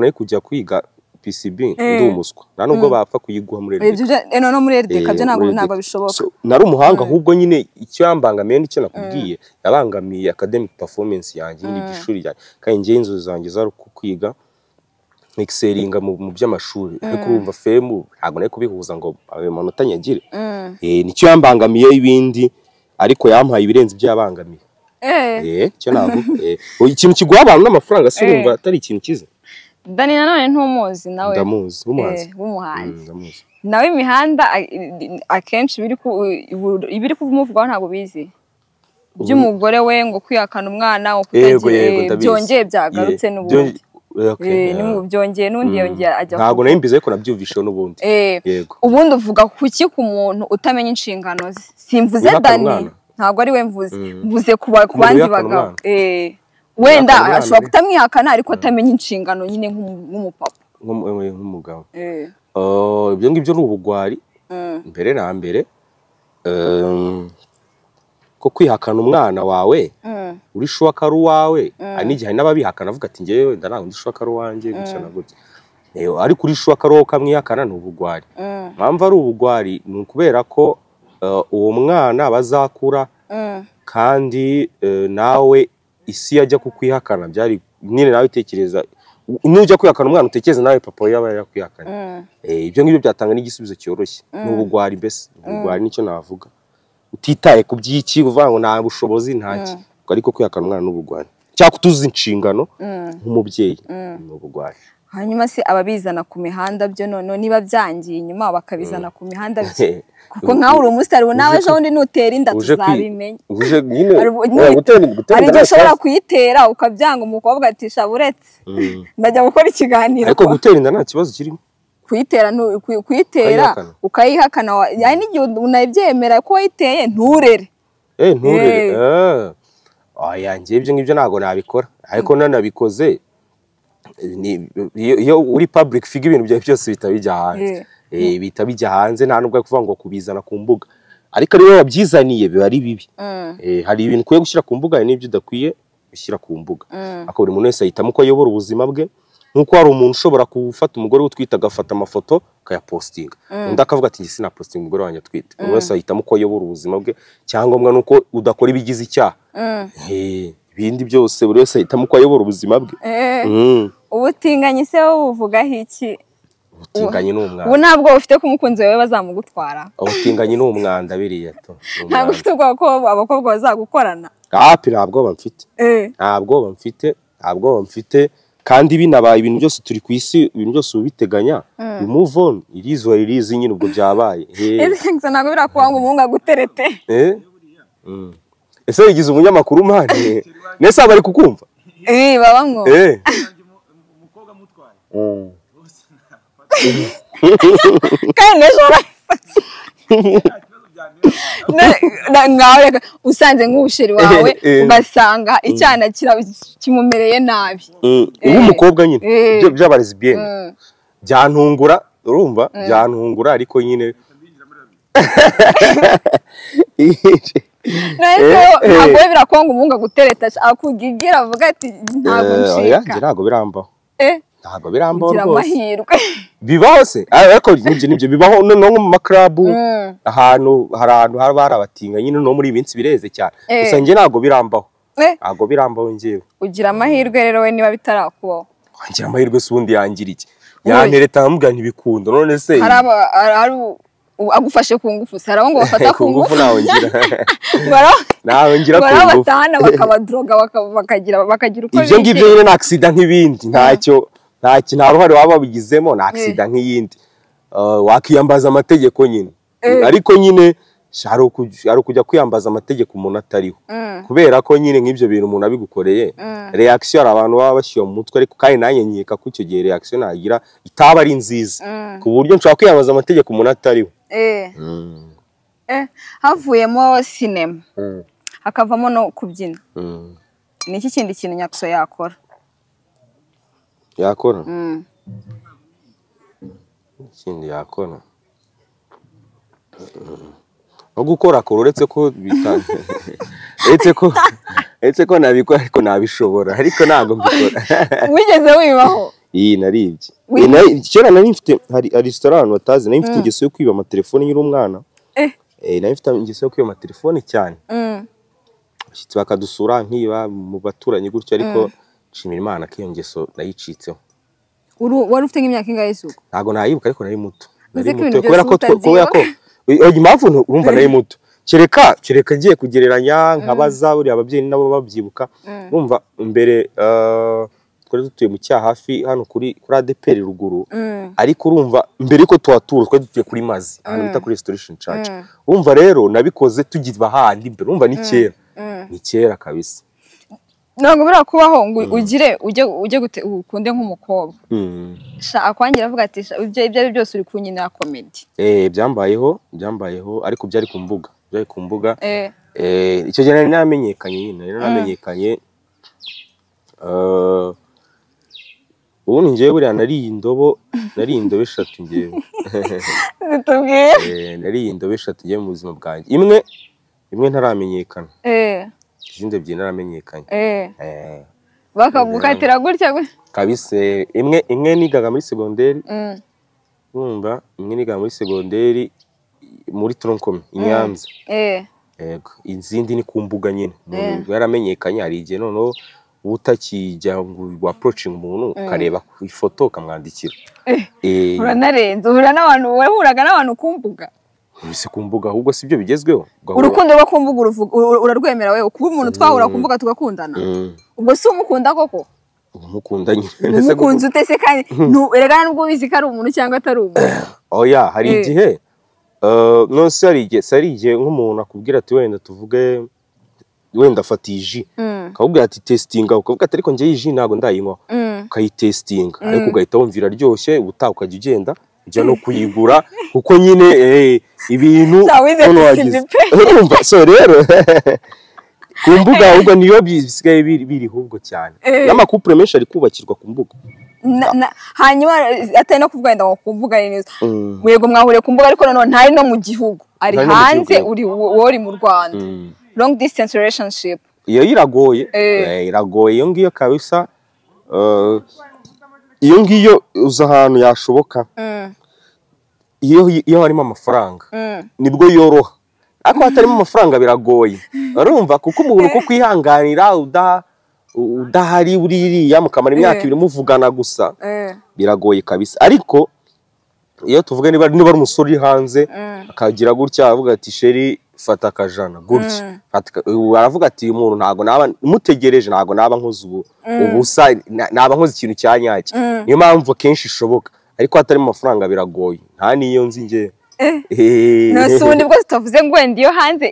nari kujya kwiga PCB ndi umuswa, nta nubwo bapfa kuyiguha muri RDK. No muri RDK byo ntabwo Muri ntabwo RDK. bishoboka. So, nari umuhanga, ahubwo nyine icyo yambangamiye nicyo nakubwiye, yabangamiye academic performance yanjye nyine, iby'ishuri ryanjye, kandi njyewe inzozi zanjye zari kwiga excellinga mu by'amashuri, ariko urumva fame ntabwo nari kubihuza ngo ayo manota nyagire. Nicyo yambangamiye, ibindi ariko yampaye ibirenze ibyo yabangamiye. Icyo navuga, ikintu kiguha abantu n'amafaranga se, urumva atari ikintu cyiza? Dani nanone ntumuzi nawe? Ndamuzi, w'umuhanzi. W'umuhanzi. Ndamuzi. Nawe imihanda akenshi ibiri kumuvugwaho ntabwo bizi, by'umugore we ngo kwihakana umwana, ngo Yego. kutagira Yego, ndabizi. Byongeye byagarutse n'ubundi. Okay, Byongeye n'undi yongeye ajya Ntabwo nari mbizi, ariko nabyumvisheho n'ubundi. Yego. Ubundi uvuga kuki ku muntu utamenya inshingano ze? Simvuze Wihakana Dani, umwana? ntabwo ari we mvuze, mvuze ku Umuntu bandi wihakana bagabo. umwana? Wenda Wihakana umwana ashobora we? kutamwihakana, ariko atamenya inshingano nyine nk'umupapa. Nk'umugabo. Ibyo ngibyo ni ubugwari mbere na mbere. Ko kwihakana umwana wawe uri sure ko ari uwawe, hari n'igihe hari n'ababihakana avuga ati ngewe wenda ntabwo ndi sure ko ari uwanjye, gutya na gutya. Ariko uri sure ko ari wowe ukamwihakana, ni ubugwari. Impamvu ari ubugwari ni ukubera ko uwo mwana bazakura, kandi nawe isi yajya kukwihakana, byari nyine nawe utekereza nujya kwihakana umwana, utekereza nawe papa we yaba yakwihakanye. Ibyo ngibyo byatanga n'igisubizo cyoroshye, ni ubugwari mbese, ni ubugwari nicyo navuga, utitaye ku by'iki uvuga ngo nta bushobozi ntaki, ariko kwihakana umwana ni ubugwari, cyangwa kutuzuza inshingano nk'umubyeyi ni ubugwari. Hanyuma se ababizana ku mihanda byo noneho, niba byangiye inyuma bakabizana ku mihanda byo, kuko nkawe uri umusitari, ubu nawe ejo bundi nutera inda tuzabimenya. Uje nyine Hari oya, gutera hari inda igihe nta ushobora kibazo. kuyitera ukabyanga, umukobwa ati sha buretse ndajya gukora ikiganiro. Ariko gutera inda nta kibazo kirimo. Kuyitera kuyitera Ukayihakana. Ukayihakana, hari n'igihe unabyemera ko wayiteye, nturere. Nturere. Oya, njye ibyo ngibyo ntabwo nabikora, ariko nanabikoze iyo uri public figure ibintu byawe byose bihita bijya hanze. Bihita bijya hanze, nta nubwo ari kuvuga ngo kubizana ku mbuga, ariko ariwe wabyizaniye biba ari bibi. Hari ibintu ukwiye gushyira ku mbuga, hari n'ibyo udakwiye gushyira ku mbuga, ariko buri muntu wese ahitamo uko ayobora ubuzima bwe, nk'uko hari umuntu ushobora gufata umugore we utwite agafata amafoto akayapostinga, undi akavuga ati njye sinapostinga umugore wanjye atwite. Buri wese ahitamo uko ayobora ubuzima bwe, icyangombwa ni uko udakora ibigize icyaha. Ibindi byose buri wese ahitamo uko ayobora ubuzima bwe. Ubutinganyi se wowe buvugaho iki? Ubutinganyi ni umwanda. Ubu ntabwo ufite ko umukunzi wawe bazamugutwara? Ubutinganyi ni umwanda biriya to, ni Ntabwo umwanda. ufite ubwoba ko abakobwa bazagukorana? Hapi, nta bwoba mfite. Nta bwoba mfite, nta bwoba mfite, kandi binabaye, ibintu byose turi ku isi, ibintu byose uba ubiteganya, you move on, irizuba ririzi nyine, ubwo byabaye. Ese ntabwo birakuba ngo umuhungu aguterete? Ese wigize umunyamakuru mani nese bari kukumva? Babamwo. Umukobwa amutwaye bose. Kandi n'ejo barayifata. Nta kibazo byantera. Ngaho reka usanze nk'ubusheri wawe, ugasanga icyana kimumereye nabi. Uw'umukobwa nyine, ibyo by'abalesbienne, byantungura, urumva byantungura, ariko nyine None se ntabwo we birakonga umuhungu agutereta akugigira avuga ati ntabwo Oya, ncika? Njye ntabwo birambaho. Ntabwo birambaho Ugira rwose. amahirwe. Bibaho se? Ariko nibyo bibaho no mu maklabu, ahantu hari ahantu haba hari abatinga nyine, no muri iyi minsi bireze cyane. Gusa njye ntabwo birambaho. Ntabwo birambaho njyewe. Ugira amahirwe rero we niba bitarakubaho. Ngira amahirwe se ubundi yangira iki? Yantereta nkamubwira ntibikunda, none se? Hari agufashe ku ngufu se? Hari abo ngo bafata Ku ngufu ntawe ngira. Ntawe ngira ku Ngo ngufu. batahana bakabadroga, bakagira uko Ibyo ngibyo bishyira. nyine ni accident nk'ibindi, ntacyo ntacyo, nta ruhare waba wabigizemo, ni accident nk'iyindi. Wakiyambaza amategeko nyine, ariko nyine Hari ukujya kwiyambaza amategeko umuntu atariho, kubera ko nyine nk'ibyo bintu umuntu abigukoreye, reaction hari abantu baba bashyira mu mutwe, ariko kandi nanjye nkeka ko icyo gihe reaction nagira itaba ari nziza, ku buryo nshobora kwiyambaza amategeko umuntu atariho. Havuyemo sinema, hakavamo no kubyina, ni iki kindi kintu Nyaxo yakora? Yakora ikindi yakora no gukora kora, uretse ko uretse ko nabikora, ariko nabishobora, ariko ntabwo mbikora. Wigeze wibaho? Iyi naribye. Kera nari mfite, hari resitora abantu batazi, nari mfite ingeso yo kwiba amatelefoni nkiri umwana. Nari mfite ingeso yo kwiba amatelefoni cyane, abashyitsi bakadusura nkiba mu baturanyi gutyo, ariko nshimira Imana ko iyo ngeso nayicitseho. Wari ufite nk'imyaka ingahe isuku? Ntabwo nayibuka, ariko nari muto. Uzi Nari ko muto ibintu kubera ko byose kubera ko impamvu urumva nari muto, kereka ngiye kugereranya nkabaza buriya ababyeyi nabo babyibuka. Urumva mbere twari dutuye mu Cyahafi hano kuri ADEPR ruguru, ariko urumva mbere yuko tuhatura twari dutuye kuri Mazi, ahantu bita kuri Restoration Church. Urumva rero nabikoze tugiba handi mbere, urumva ni kera, ni kera kabisa. Ntabwo buriya kubaho ngo ugire ujye gute ukunde nk'umukobwa, sha akwangira avuga ati: "Sha, ibyo ari byo byose uri kunyinira comedy." Byambayeho, ariko byari ku mbuga, byari ku mbuga. Icyo gihe nari naramenyekanye nyine, nari naramenyekanye. Ubundi njyewe buriya nariye indobo eshatu njyewe. Zitubwiye. Nariye indobo eshatu njyewe mu buzima bwanjye, imwe ntaramenyekana, izindi ebyiri naramenyekanye. Bakagukatira gutya gutya. Kabisa, imwe nigaga muri segonderi. Urumva imwe nigaga muri segonderi muri tronc commun i Nyanza. Yego, izindi ni ku mbuga nyine. Umuntu yaramenyekanye, hari igihe noneho uba utakijya ngo wa approaching umuntu, ukareba ku ifoto ukamwandikira. Uranarenze, uhura n'abantu, wahuraga n'abantu ku mbuga? Si ku mbuga, ahubwo si byo bigezweho. Urukundo rwo ku mbuga urarwemera wewe, kuba umuntu twahura ku mbuga tugakundana? Ubwo si umukunda koko? Umukunda nyine. Ese Umukunzi ute se kandi erega nubwo ubizi ko ari umuntu cyangwa atari umuntu? Oya, hari igihe none se hari igihe nk'umuntu akubwira ati wenda tuvuge wenda afata iyi jus, akakubwira ati testinga, ukavuga ati ariko njye iyi jus ntabwo ndayinywa, ukayitestinga ariko ugahita wumva iraryoshye, ubutaha ukajya ugenda ujya no kuyigura kuko nyine ibintu Sha, wize none TCB wagize. pe. Urumva, so rero ku mbuga ahubwo niyo bisigaye biri ahubwo cyane, n'ama couple menshi ari kubakirwa ku mbuga. Hanyuma atari no kuvuga wenda ngo ku mbuga ari neza, yego mwahuriye ku mbuga, ariko noneho ntari no mu gihugu, ari Ntari no mu hanze, gihugu. uri wowe uri mu Rwanda, long distance relationship. Iyo iragoye. Iragoye iyo ngiyo kabisa. Iyo ngiyo uza ahantu yashoboka, iyo harimo amafaranga nibwo yoroha, ariko hatarimo amafaranga biragoye. Urumva kuko umuntu ko kwihanganira udahari uriya mukamara imyaka 2 muvugana gusa, biragoye kabisa. Ariko iyo tuvuga niba ari umusore uri hanze, akagira gutya avuga ati chéri fata akajana gutya. Ubu aravuga ati uyu muntu ntabwo naba mutegereje, ntabwo naba nkoze ubu ubusa, naba nkoze ikintu cya nyacyo. Niyo mpamvu akenshi ishoboka, ariko hatarimo amafaranga biragoye, nta n'iyo nzi njyewe. No si ubundi bwo tutavuze ngo wenda iyo hanze,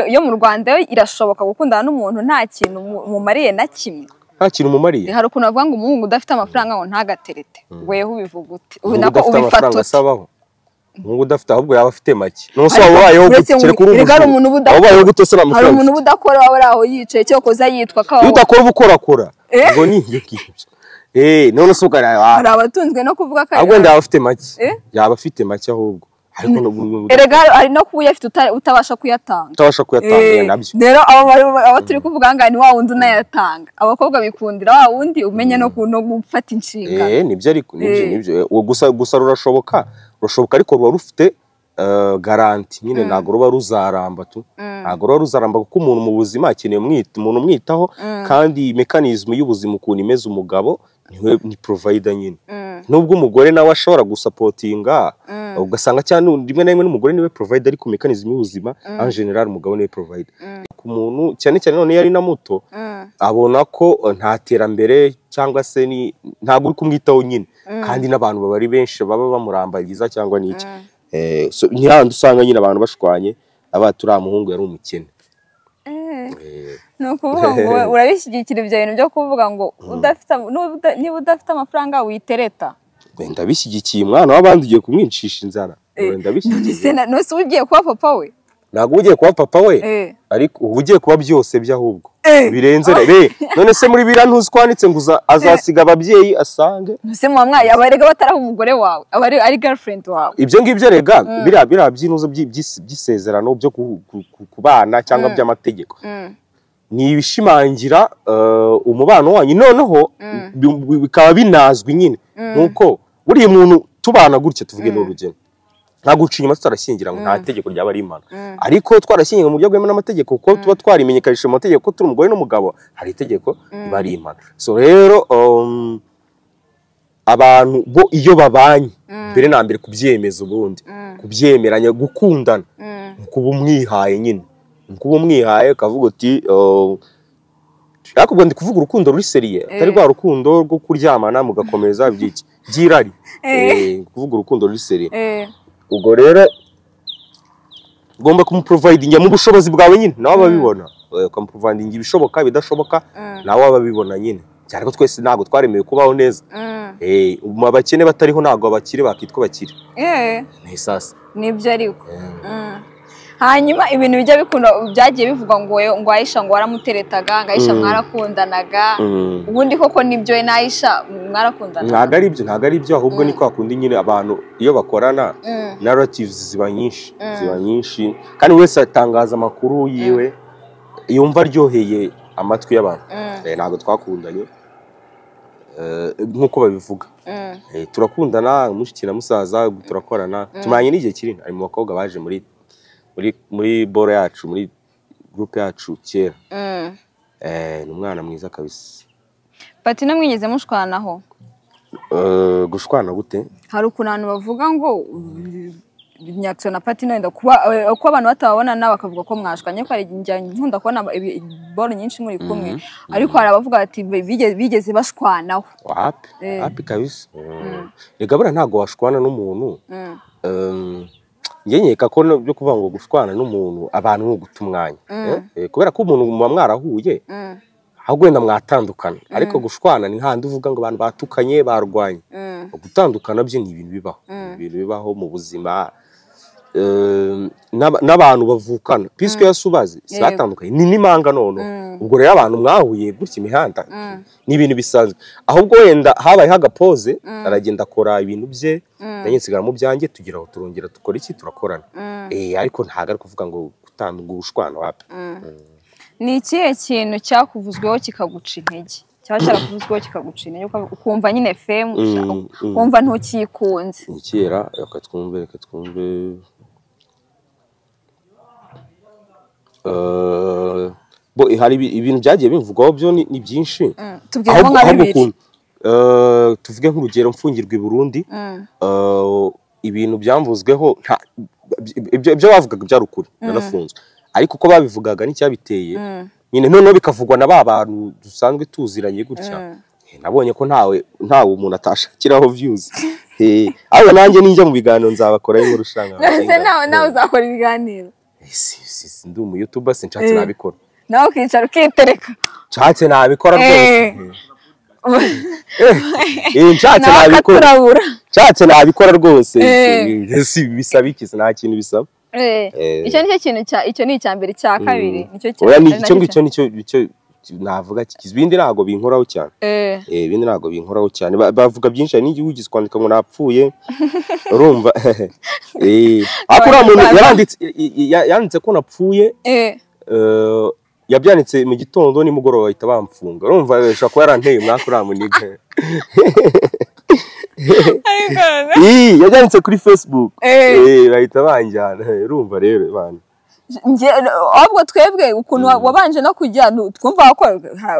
iyo mu Rwanda yo irashoboka gukundana n'umuntu nta kintu mumariye na kimwe? Nta kintu mumariye. Hari ukuntu bavuga ngo umuhungu udafite amafaranga ngo ntagaterete, weho ubivuga ute? Ubu Umuhungu nako udafite ubifata amafaranga ute? asabaho umuhungu udafite, ahubwo yaba afite make. Nonese waba ubayeho Uretse gute? Kereka uri erega hari umujura. umuntu uba Waba ubayeho udakora. gute se nta Hari mafaranga umuntu ufite? uba udakora, waba uri aho yicaye, cyokoza yitwa ko Iyo udakora uba ukorakora, ubwo ni ibyo ngibyo. None se ukareba Hari abatunzwe no kuvuga ko ahubwo wenda yaba afite make. Yaba afite make ahubwo, ariko Erega hari no kuba uyafite utabasha kuyatanga. Utabasha kuyatanga. Nabyo. Rero abo turi kuvuga ngaha ni wa wundi unayatanga. Abakobwa bikundira wa wundi umenya no gufata inshingano. Nibyo, ariko nibyo nibyo. Gusa rurashoboka, ariko ruba rufite garantie nyine, ntabwo ruba ruzaramba tu, ntabwo ruba ruzaramba, kuko umuntu mu buzima akeneye umuntu umwitaho, kandi mécanisme y'ubuzima ukuntu imeze, umugabo niwe ni provider nyine, nubwo umugore nawe ashobora gusapotinga, ugasanga cyane rimwe na rimwe n'umugore niwe provider, ariko mécanisme y'ubuzima en général umugabo niwe provider ku muntu, cyane cyane none iyo ari na muto, abona ko nta terambere cyangwa se ni ntabwo uri kumwitaho nyine, kandi n'abantu baba ari benshi baba bamurambagiza cyangwa n'iki. So, ni hahandi usanga nyine abantu bashwanye. Aba turi muhungu yari umukene. Ni ukuvuga ngo urabishyigikira ibyo bintu byo kuvuga ngo udafite, niba udafite amafaranga witereta? Ndabishyigikiye. Umwana w'abandi ugiye kumwicisha inzara? Ndabishyigikiye. Nose ugiye kuba papa we? Ntabwo ugiye kuba papa we, ariko uba ugiye kuba byose by'ahubwo birenze. None se muri biriya ntuzi ko wanditse ngo azasiga ababyeyi asange? Nose muba abarega batari umugore wawe, aba ari girlfriend wawe. Ibyo ngibyo rega biriya by'inuzo by'isezerano byo kubana cyangwa by'amategeko ni ibishimangira umubano wanyu, noneho bikaba binazwi nyine nkuko buriya muntu tubana gutya, tuvuge n'urugero nta guca inyuma tutarashyingira ngo nta tegeko ryaba ari imana, ariko twarashyingiwe mu buryo bwemewe n'amategeko kuko tuba twarimenyekanishije mu mategeko ko turi umugore n'umugabo, hari itegeko riba ari imana. So rero abantu bo iyo babanye mbere na mbere kubyemeza, ubundi kubyemeranya, gukundana, kuba umwihaye nyine, kuba umwihaye ukavuga uti ariko ubwo ndi kuvuga urukundo ruri seriye, atari rwa rukundo rwo kuryamana mugakomeza byiki by'irari, kuvuga urukundo ruri seriye. Ubwo rero ugomba kumuprovidinga mu bushobozi bwawe nyine, nawe ababibona, ukamuprovidinga ibishoboka, ibidashoboka nawe ababibona nyine, cyane ko twese ntabwo twaremewe kubaho neza. Abakene batariho ntabwo abakire bakitwa bakire. Ni sasa nibyo ariko. Hanyuma ibintu bijya bikunda byagiye bivugwa ngo Aisha ngo waramuteretaga, ngo Aisha mwarakundanaga, ubundi koko nibyo na Aisha mwarakundanaga? Ntabwo ari ibyo, ahubwo ni kwa kundi nyine abantu iyo bakorana narratives ziba nyinshi, kandi buri wese atangaza amakuru yiwe yumva aryoheye amatwi y'abantu. Ntabwo twakundanye nk'uko babivuga. Turakundana mushiki na musaza, turakorana, tumaranye n'igihe kinini. Ari mu bakobwa baje muri boro yacu, muri groupe yacu kera. Ni umwana mwiza kabisa. Patino mwigeze mushwanaho? Gushwana gute? Hari ukuntu abantu bavuga ngo Nyaxo na Patino wenda kuba uko abantu batababona bakavuga ko mwashwanye, ko ari njya nkunda kubona boro nyinshi muri kumwe, ariko hari abavuga ati bigeze bashwanaho. Wapi? Wapi kabisa. Rega bura ntago washwana n'umuntu. Ngenyeka ko byo kuvuga ngo gushwana n'umuntu abantu ni uguta umwanya, kubera ko umuntu muba mwarahuye ahubwo wenda mwatandukana, ariko gushwana ni handi uvuga ngo abantu batukanye barwanye. Gutandukana byo ni ibintu bibaho, ibintu bibaho mu buzima, n'abantu bavukana piswe yasubazi batandukanye ni n'imanga none. Ubwo rero abantu mwahuye gutya imihanda ni ibintu bisanzwe, ahubwo wenda habaye hagapoze aragenda akora ibintu bye, nanjye nsigara mu byanjye, tugira aho turongera dukora iki, turakorana. Ariko ntago ari kuvuga ngo gushwana wapi. Ni ikihe kintu cyakuvuzweho kikaguca intege? Cyaba cyarakuvuzweho kikaguca intege ukumva nyine fame, ukumva ntukikunze? Ni kera, reka twumve. Bo hari ibintu byagiye bimvugwaho byo ni byinshi. Tubwiremo nka bibiri. Tuvuge nk'urugero mfungirwa i Burundi, ibintu byamvuzweho ibyo bavugaga byari ukuri, narafunzwe, ariko uko babivugaga n'icyabiteye nyine noneho bikavugwa na ba bantu dusanzwe tuziranye gutya. Nabonye ko ntawe umuntu atashakiraho views. Ahubwo nanjye ninjya mu biganiro nzabakora inkuru ushanga. None nawe uzakora ibiganiro? Si ndi umu YouTuber, sinshatse nabikora. Nawe ukicara ukitereka. Nshatse nabikora rwose. Nshatse nabikora. Nshatse nabikora rwose. Si bisaba iki, nta kintu bisaba. Icyo nicyo kintu cya, icyo ni icya mbere, cya kabiri nicyo cya. Oya, icyo ngicyo nicyo navuga kikizwe, ibindi ntago binkoraho cyane. Ibindi ntago binkoraho cyane. Bavuga byinshi, hari n'igihe ugize kwandika ngo napfuye. Urumva? Akora umuntu yanditse ko napfuye. Yabyanditse mu gitondo nimugoroba bahita bamfunga. Urumva ashobora kuba yaranteye umwaka uramuniga. Yabyanditse kuri Facebook. Bahita banjyana. Urumva rero bana. Ahubwo twebwe ukuntu wabanje no kujya twumva ko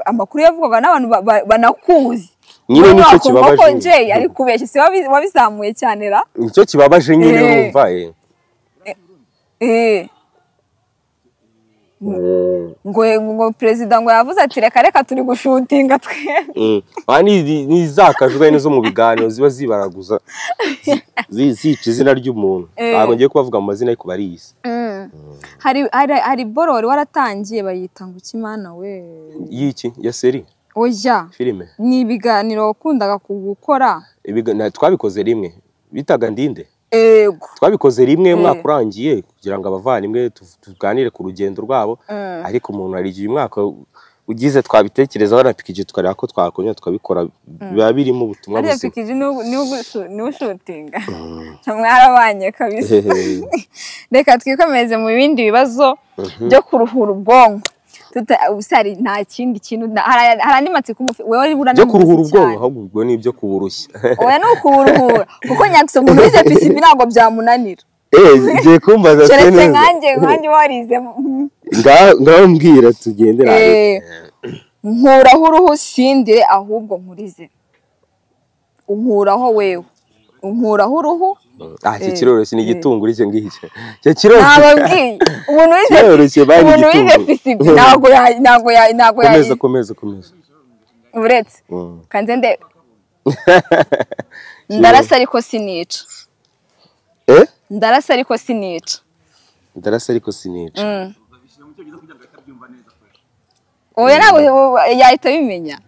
amakuru yavugwaga n'abantu banakuzi. Nyine nicyo kibabaje. Jay ari kubeshya, si wabizamuye cyane ra? Nicyo kibabaje nyine urumva. Ngo perezida ngo yavuze ati reka reka turi gushutinga twe. Ni za kajwe nizo mu biganiro ziba zibaraguza zica izina ry'umuntu. Ntabwo ngiye kubavuga mu mazina ariko barizi. Hari borori waratangiye bayita ngo ikimana we. Yiki ya seri? Oya. Filime. Ni ibiganiro wakundaga gukora. Twabikoze rimwe. Bitaga ndinde. Ego. Twabikoze rimwe umwaka urangiye kugira ngo abavandimwe tuganire ku rugendo rwabo, ariko umuntu ari igihe umwaka ugize twabitekerezaho na PKG tukareba ko twakongera tukabikora, biba birimo ubutumwa buzima. PKG ni ushutinga. Mwarabanye kabisa. Reka twikomeze mu bindi bibazo byo kuruhura ubwonko. Ubusari nta kindi kintu, hari andi matsiko wewe uri byo kuruhura ubwonko, ahubwo ni ibyo kuburushya. Oya ni ukuburuhura kuko nyakse umuntu wize PCB ntabwo byamunanira. Ngiye kumbaza se neza. Nkanjye warize. Ngaho mbwira tugendera. Nkuraho uruhu sindire ahubwo nkurize. Unkuraho wewe. Unkuraho uruhu. Iki kiroroshye ni igitunguru icyo ngicyo. Icyo kiroroshye. Nababwiye umuntu wize PCB ntabwo Komeza. Uretse. Kanze nde. Ndarasa ariko sinica. Ndarasa ariko sinica. Ndarasa ariko sinica. Oya ntabwo yahita bimenya.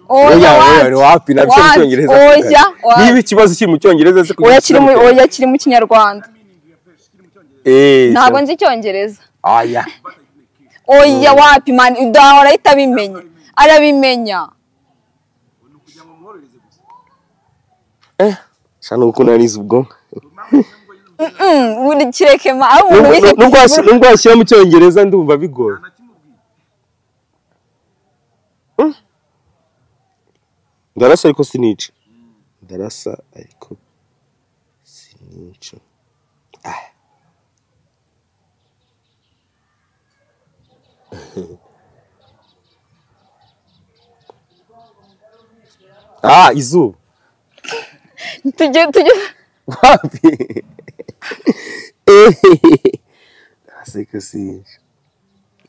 Oya wapi nabyo mu Cyongereza. Oya. Niba ikibazo kiri mu Cyongereza se kugira. Oya kiri mu Kinyarwanda. Ntabwo nzi Icyongereza. Oya. Oya wapi man udahora ahita bimenya. Arabimenya. Shana ukunaniza ubwonko. Uri kireke ma aho umuntu wize. Nubwo washyira mu Cyongereza ndumva bigoye. Ndarasa ariko sinica. Ndarasa ariko sinica. Izuba. Tujye. Wapi? Ndarasa ariko sinica.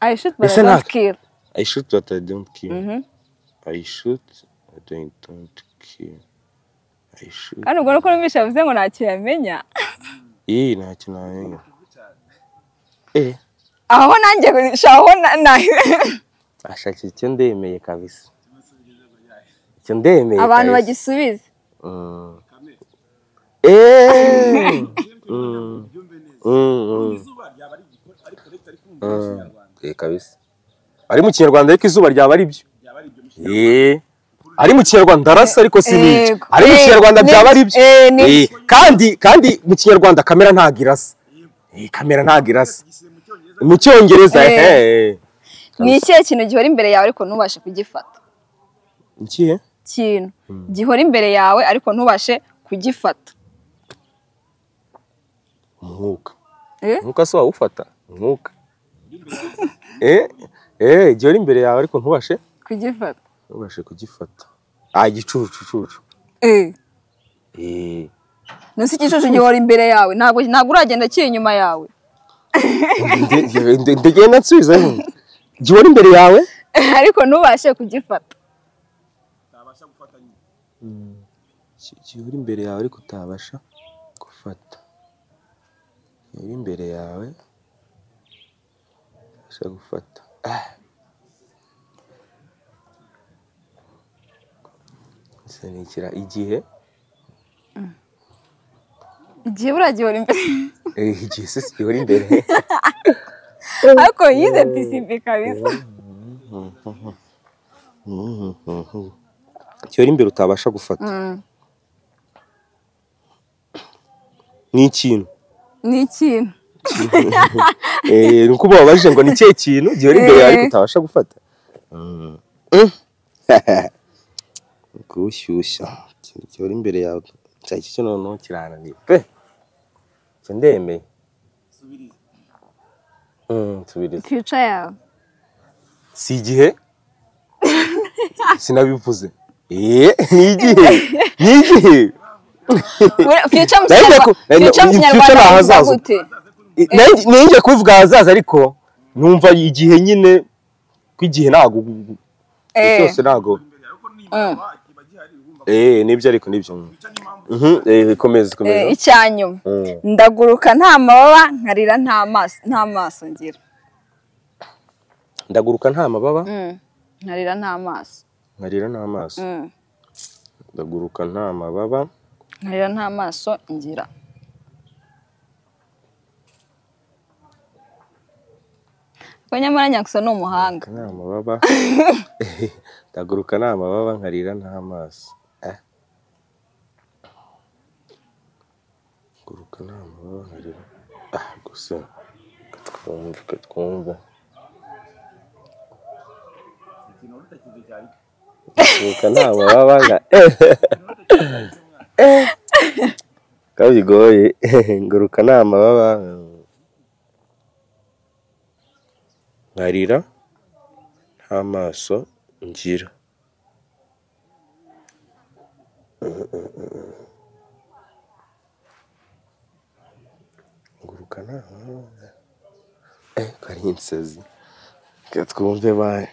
I shoot but I don't kill. I shoot but I don't kill. I shoot I don't kill. I shoot. Kandi ubwo nuko numvisha bivuze ngo ntacyo yamenya. Ntacyo namenya. Aho nanjye shaho na ashaka icyo ndemeye kabisa. Icyo ndemeye. Abantu bagisubize. Kabisa. Ari mu Kinyarwanda ariko izuba ryaba ari byo. Ari mu Kinyarwanda ndarasa ariko sinica. Ari mu Kinyarwanda byaba ari byo. Kandi mu Kinyarwanda kamera ntago irasa. Kamera ntago irasa. Mu Cyongereza Ni ikihe kintu gihora imbere yawe ariko ntubashe kugifata? Ikihe? Kintu gihora imbere yawe ariko ntubashe kugifata. Umwuka. Umwuka se wawufata? Umwuka. Gihora imbere yawe ariko ntubashe kugifata. Ntubashe kugifata. Igicucu. Nuse igicucu gihora imbere yawe ntabwo uragenda kiri inyuma yawe. Ndagenda nsubiza. Gihora imbere yawe ariko ntubashe kugifata. Utabasha gufata nyine. Gihora imbere yawe ariko utabasha gufata. Gihora imbere yawe utabasha gufata. Senikira igihe. Igihe buragihora imbere. Igihe se gihora imbere. Ariko yize PCB kabisa. Gihora imbere utabasha gufata. Ni ikintu. Ni ikintu. Nuko babajije ngo ni ikihe kintu gihora imbere yawe ariko utabasha gufata. Gushyushya ikintu gihora imbere yawe cyo noneho kirananiye pe. Cyo ndemeye. Subiriza. Future yawe. Si igihe? Sinabivuze. Ni igihe. Ni igihe. Future mu Kinyarwanda gute? Ninjye kubivuga ahazaza ariko Numva igihe nyine kwigihe ntago cyose ntago. Nibyo ariko nibyo. Komeza komeza. Icyanyuma. Ndaguruka nta mababa nkarira nta maso ngira. Ndaguruka nta mababa? Nkarira nta maso. Nkarira nta maso. Ndaguruka nta mababa. Nkarira nta maso ngira. Nyamara Nyaxo ni umuhanga. Nta mababa. Ndaguruka nta mababa nkarira nta maso. Ndaguruka nta mababa nkarira. Gusa twumve. Ndaguruka nta mababa nka kabigoye. Nguruka nta mababa nkarira nta maso ngira. Nguruka nta mababa. Kari insazi. Twumve bae.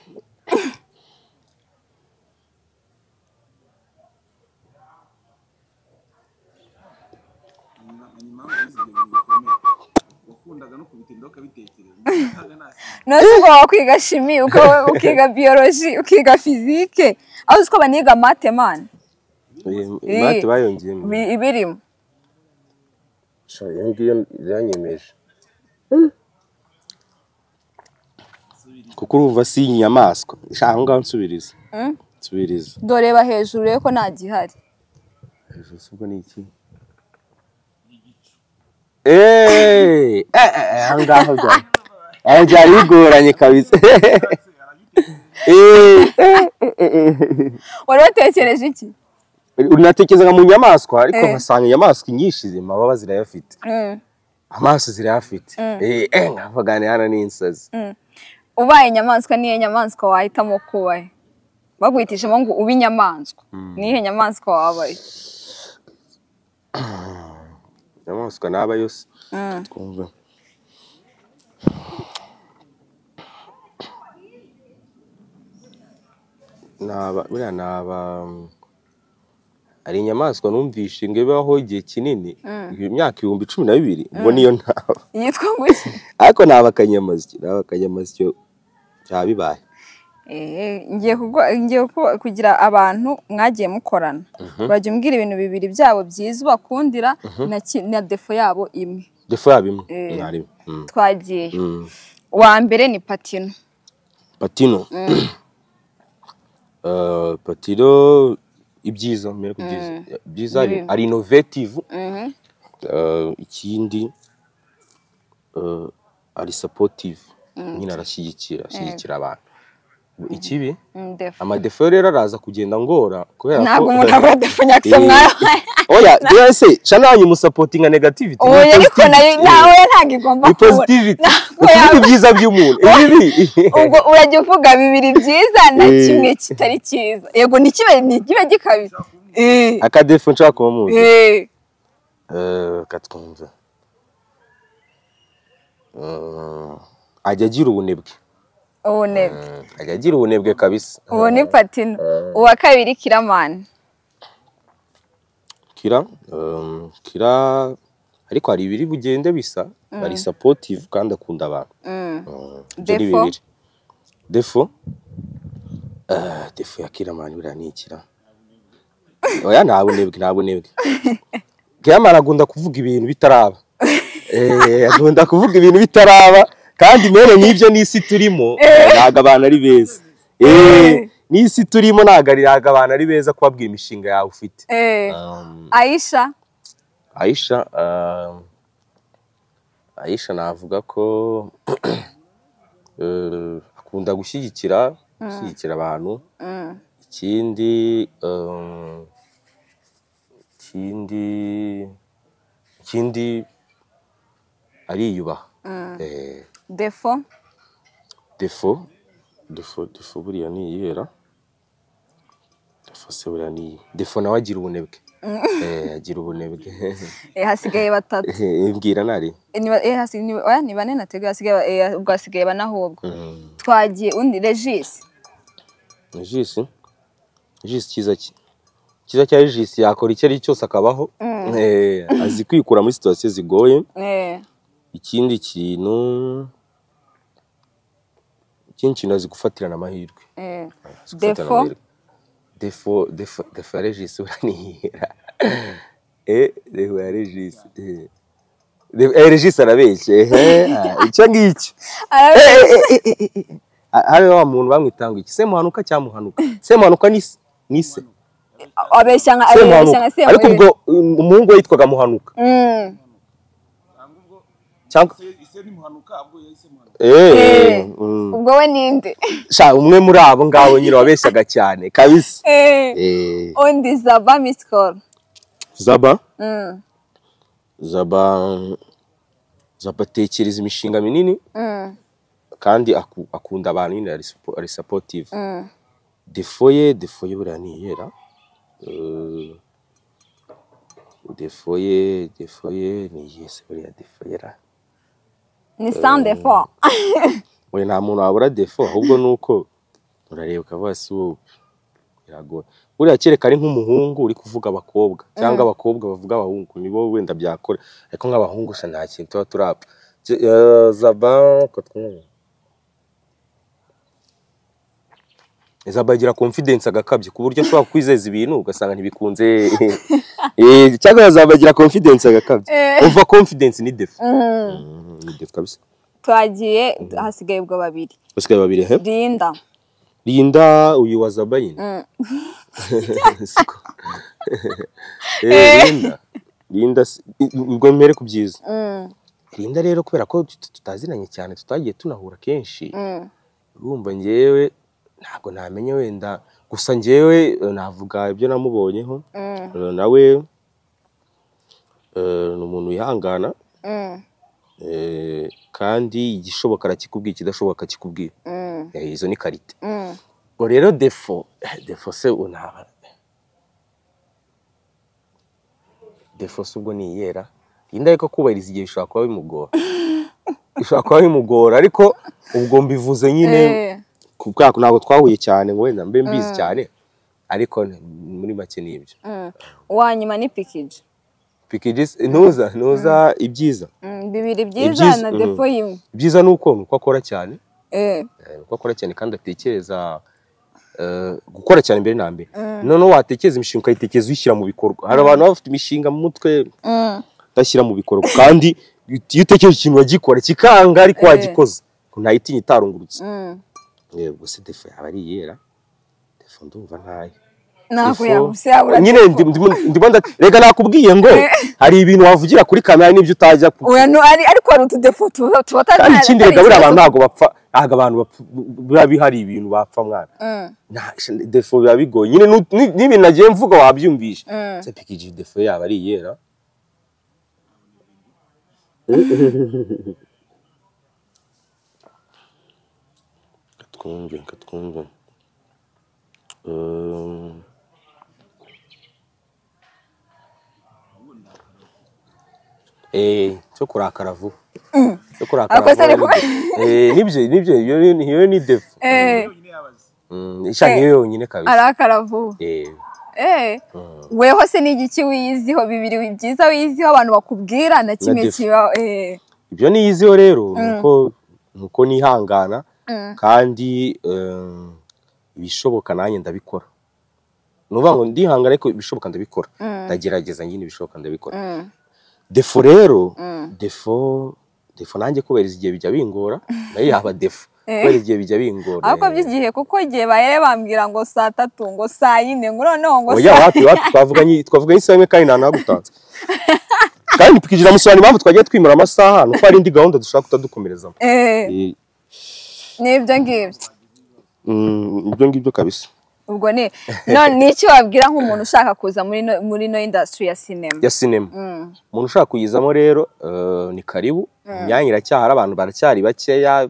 Nose ubwo wakwiga chimie, ukiga biologie, ukiga physique, aho uziko baniga math man. Math bayongeyemo. Ibirimo. Sha iyo ngiyo yanyemeje. Kuko urumva si inyamaswa. Sha aho ngaho nsubiriza. Nsubiriza. Doreba hejuru rero ko nta gihari. Hejuru ubwo ni iki? Aho ngaho bya. Byari bigoranye kabisa. Wari watekereje iki? Unatekerezaga mu nyamaswa ariko nkasanga inyamaswa nyinshi amababa zirayafite. Amaso zirayafite. Nkavuga ni hano ni insazi. Ubaye inyamaswa niye nyamaswa wahitamo kuba? Baguhitishemo ngo ube inyamaswa. Nihe nyamaswa wabaye? Inyamaswa naba yose. Twumve. Naba naba ari inyamaswa numvishe ngo ibaho igihe kinini imyaka 12,000 ngo niyo ntaba. Yitwa ngo iki? Ariko naba akanyamasyo cyabibaye. Ngiye kugira abantu mwagiye mukorana. Urajya umbwira ibintu bibiri byabo byiza bakundira na defo yabo imwe. Defo yabo imwe. Mwarimu. Twagiye. Wa mbere ni Patino. Patino. Patino ibyiza mbere ku byiza. Byiza ari innovative. Ikindi ari supportive. Nyine arashyigikira abantu. Ikibi amadefo rero araza kugenda ngora kubera ko ntabwo umuntu aba defo Nyaxo mwawe. Oya dese chana mu supporting negativity. Oya ariko nayo nawe ntabwo igomba kuba positivity. Ni byiza by'umuntu ibi. Ubwo urajya uvuga bibiri byiza na kimwe kitari cyiza. Yego ni kibe gikabije. Akadefo nshaka kuba muzi. Katwumva. Ajya agira ubunebwe. Ubunebwe. Ajya agira ubunebwe kabisa. Uwo ni Patino. Uwa kabiri Kiramani. Kira ariko hari ibiri bugende bisa, bari supportive kandi akunda abantu. Defo. Defo. Defo ya Kiramani buriya ni ikira. Oya nta bunebwe. Kiramani akunda kuvuga ibintu bitaraba. Akunda kuvuga ibintu bitaraba. Kandi mere n'ibyo n'isi turimo ntago abantu ari beza. N'isi turimo ntago abantu ari beza kubabwira imishinga yawe ufite. Aisha. Aisha navuga ko akunda gushyigikira abantu. Ikindi ikindi ariyubaha. Defo. Defo buriya ni iyera. Defo se buriya ni defo nawe agira ubunebwe. Agira ubunebwe. Hasigaye batatu. Mbwira nari. Oya ni bane nateguye, hasigaye ubwo hasigaye bane ahubwo. Twagiye undi Regis. Regis? Regis cyiza ki? Cyiza cya Regis yakora icyo ari cyose akabaho. Azi kwikura muri situation zigoye. Ikindi kintu azi gufatirana amahirwe. Defo defo Regis uranihera. Defo ya Regis. Regis arabeshye. Icyo ngicyo. Hari wa muntu bamwitanga iki? Semuhanuka cyamuhanuka. Semuhanuka ni se. Abeshya nka Semuhanuka. Ariko ubwo umuhungu we yitwaga Muhanuka. Cyangwa ise ni Muhanuka ubwo yahise Muhanuka. Ubwo we ninde? Sha umwe muri abo ngabo nyine wabeshyaga cyane kabisa. Undi Zaba Miss Call. Zaba? Zaba tekereza imishinga minini. Kandi akunda abantu nyine, ari supportive. Defo ye buriya niyera. Defo ye ni yese buriya defo yera. Ni sans défaut. Oya nta muntu wabura defo, ahubwo nuko urareba ukavuga si wowe biragoye. Buriya kereka ari nk'umuhungu uri kuvuga abakobwa cyangwa abakobwa bavuga abahungu nibo wenda byakora, ariko nk'abahungu sha nta kintu tuba turapfa. Zaba Zaba agira confidence agakabye ku buryo ashobora kwizeza ibintu ugasanga ntibikunze. Cyangwa Zaba agira confidence agakabye. Over confidence ni defo. Ni defo kabisa. Twagiye hasigaye ubwo babiri. Hasigaye babiri he? Linda. Linda uyu wa Zaba nyine. Linda. Linda ubwo mbere ku byiza. Linda rero kubera ko tutazinanye cyane tutagiye tunahura kenshi. Urumva ngewe ntabwo namenye wenda, gusa ngewe navuga ibyo namubonyeho. Nawe ni umuntu wihangana. Kandi igishoboka arakikubwira, ikidashoboka akikubwira. Izo ni karite. Ngo rero defo se unaba defo se ubwo ni iyera. Linda ariko kubahiriza igihe bishobora kuba bimugora. Bishobora kuba bimugora ariko ubwo mbivuze nyine kubwako ntabwo twahuye cyane ngo wenda mbe mbizi cyane, ariko muri make ni ibyo. Uwanyuma ni Pikiji. Pikiji ntuza ibyiza. Bibiri byiza na defo yimwe. Ibyiza nuko akora cyane. Nuko akora cyane kandi atekereza gukora cyane mbere na mbere. Noneho watekereza imishinga ukayitekereza uyishyira mu bikorwa. Hari abantu bafite imishinga mu mutwe utashyira mu bikorwa, kandi iyo utekereje ikintu wagikora kikanga ariko wagikoze ntayitinya itarungurutse. Yego se defo yaba ari iyera. Defo ndumva ntayo. Ntabwo yabuze yabura. Nyine ndimo rega nakubwiye ngo hari ibintu wavugira kuri kamera n'ibyo utajya. Oya no ariko hari utudefo tuba kandi ikindi rega buriya abantu ntabwo bapfa, ntabwo abantu bapfa biba bihari ibintu bapfa mwana. Defo biba bigoye nyine n'ibintu nagiye mvuga wabyumvisha. Se Pikiji defo yaba ari iyera. Katwumve. Cyo kurakara vuba. Cyo kurakara vuba. Nibyo iyo ni defo. Isha niyo yonyine kabisa. Arakara vuba. Weho se ni igiki wiyiziho bibiri byiza wiyiziho abantu bakubwira na kimwe kiba? Ibyo niyiziho rero nuko nihangana kandi ibishoboka nanjye ndabikora. Nuvuga ngo ndihangana ariko ibishoboka ndabikora. Ndagerageza nyine ibishoboka ndabikora. Defo rero defo nanjye kubera igihe bijya bingora, nayo yaba defo. Kubera igihe bijya bingora. Ariko by'igihe kuko igihe bahere bambwira ngo saa 3 ngo saa 4 ngo noneho ngo oya wapi twavuganye isaha imwe kandi nanagutanze. Kandi tukigira musobanura impamvu twagiye twimura amasaha nuko hari indi gahunda dushaka kutadukomerezamo. Nibyo ngibyo. Ibyo ngibyo kabisa. Ubwo ni none niki wabwira nk'umuntu ushaka kuza muri no industry ya cinema? Ya cinema. Umuntu ushaka kuyizamo rero ni karibu. Imyanya iracyahari, abantu baracyari bakeya.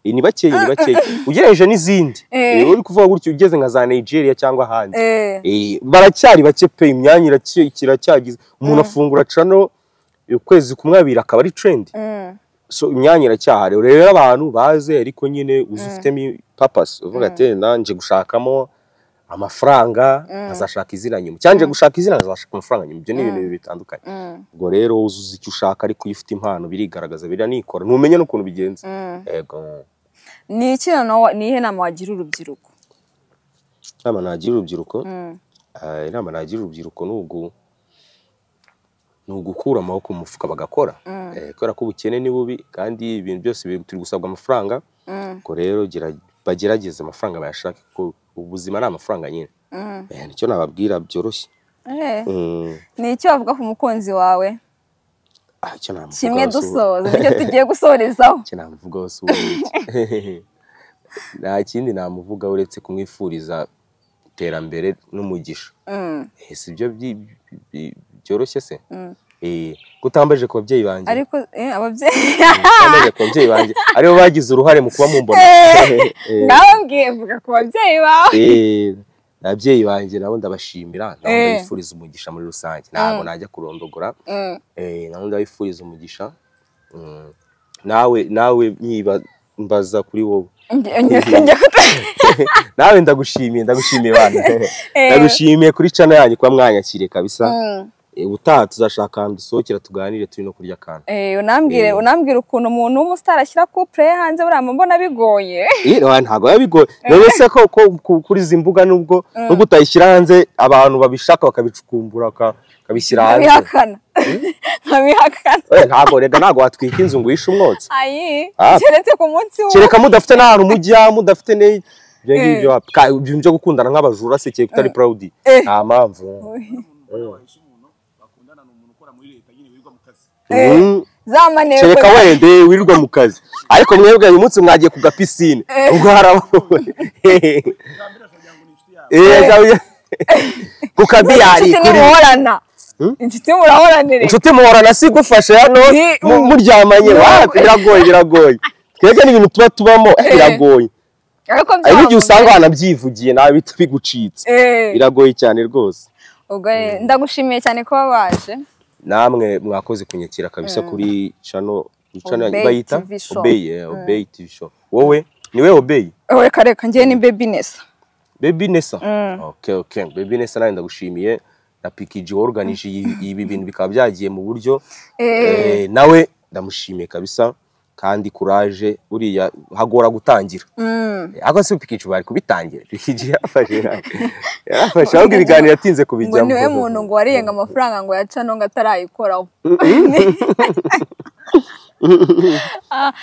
Ni bakeya, ni bakeya ugereranyije n'izindi. Uri kuvuga gutyo ugeze nka za Nigeria cyangwa ahandi, baracyari bake pe. Imyanya iracyagize, umuntu afungura channel ukwezi kumwe abiri akaba ari trend. So imyanya iracyahari rero, abantu baze, ariko nyine uzi ufitemo purpose, uvuga ati nanje gushakamo amafaranga nkazashaka izina nyuma, cyangwa gushaka izina nkazashaka amafaranga nyuma. Ibyo ni ibintu bitandukanye. Ubwo rero uzuza icyo ushaka, ariko iyo ufite impano birigaragaza, biranikora, ntumenye n'ukuntu bigenze. Yego. Ni iki noneho, ni iyihe nama wagira urubyiruko? Inama nagira urubyiruko, inama nagira urubyiruko ni ugukura amaboko mu mufuka bagakora, kubera ko ubukene ni bubi kandi ibintu byose turi gusabwa amafaranga. Ubwo rero bagerageze amafaranga bayashake, kuko ubuzima ni amafaranga nyine. Nicyo nababwira byoroshye. Ni icyo wavuga ku mukunzi wawe? Icyo namuvugaho Kimwe dusoza, nicyo tugiye gusorezaho. Icyo namuvugaho si ubu, nta kindi namuvuga uretse kumwifuriza iterambere n'umugisha. Si ibyo byoroshye se? Kutambaje ku babyeyi banjye. Ariko ababyeyi Kutambaje ku babyeyi banjye aribo bagize uruhare mu kuba mumbona. Nawe mvuga ku babyeyi bawe. Ababyeyi banjye nabo ndabashimira, nabo ndabifuriza umugisha muri rusange. Ntabwo najya kurondogora, nabo ndabifuriza umugisha. Nawe niba mbaza kuri wowe, nawe ndagushimiye, ndagushimiye bana, ndagushimiye kuri channel yanyu kuba mwanyakiriye kabisa. Ubutaha tuzashaka ahantu dusohokera tuganire turi no kurya akantu. Unambwire ukuntu umuntu w'umusitari ashyira couple ye hanze, buriya mbona bigoye. Ntabwo biba bigoye. None se ko kuri izi mbuga nubwo utayishyira hanze, abantu babishaka bakabicukumbura bakabishyira hanze. Nkabihakana, nkabihakana. Ntabwo rega, ntabwo watwika inzu ngo uhishe umwotsi. Ayi, keretse ku munsi wo Kereka mudafite n'ahantu mujya, mudafite ibyo ngibyo, ibintu byo gukundana nk'abajura se, kereka utari proud, nta mpamvu. Kereka wende wirirwa mu kazi, ariko mwebwe uyu munsi mwagiye ku gapisine, ubwo harabonye ku kabiyari. Inshuti muhorana, inshuti murahoranire. Inshuti muhorana si gufasha hano muryamanye, biragoye, biragoye. Twebwe n'ibintu tuba tubamo biragoye, ariko igihe usanga wanabyivugiye nawe bigucitse, biragoye cyane rwose. Ubwo ndagushimiye cyane kuba waje. Namwe mwakoze kunyakira kabisa kuri channel bayita Obey, Obey TV Show. Wowe niwe Obey? Reka reka, njye ni Baby Nessa. Baby Nessa. Okay, okay. Baby Nessa, nawe ndagushimiye, na PKG organije ibi bintu bikaba byagiye mu buryo, nawe ndamushimiye kabisa, kandi courage, buriya hagora gutangira. Ariko si PKG bari kubitangira. PKG yarafashe ahubwo ibiganiro yatinze kubijyamo. Ngo niwe muntu ngo wariyenga amafaranga ngo yaca no ngo atarayikoraho.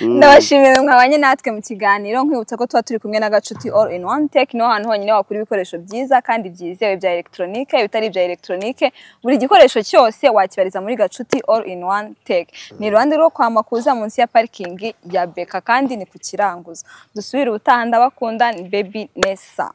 Ndabashimiye mwabanye natwe mu kiganiro, nkwibutsa ko tuba turi kumwe na Gacuti All in One Tech, niho hantu honyine wakura ibikoresho byiza kandi byizewe bya electronique, ibitari ibya electronique, buri gikoresho cyose wakibariza muri Gacuti All in One Tech. Ni iruhande rwo kwa Makuza munsi ya parking ya Beka, kandi ni ku kiranguzo. Dusubire ubutaha, ndabakunda, ni Baby Nessa.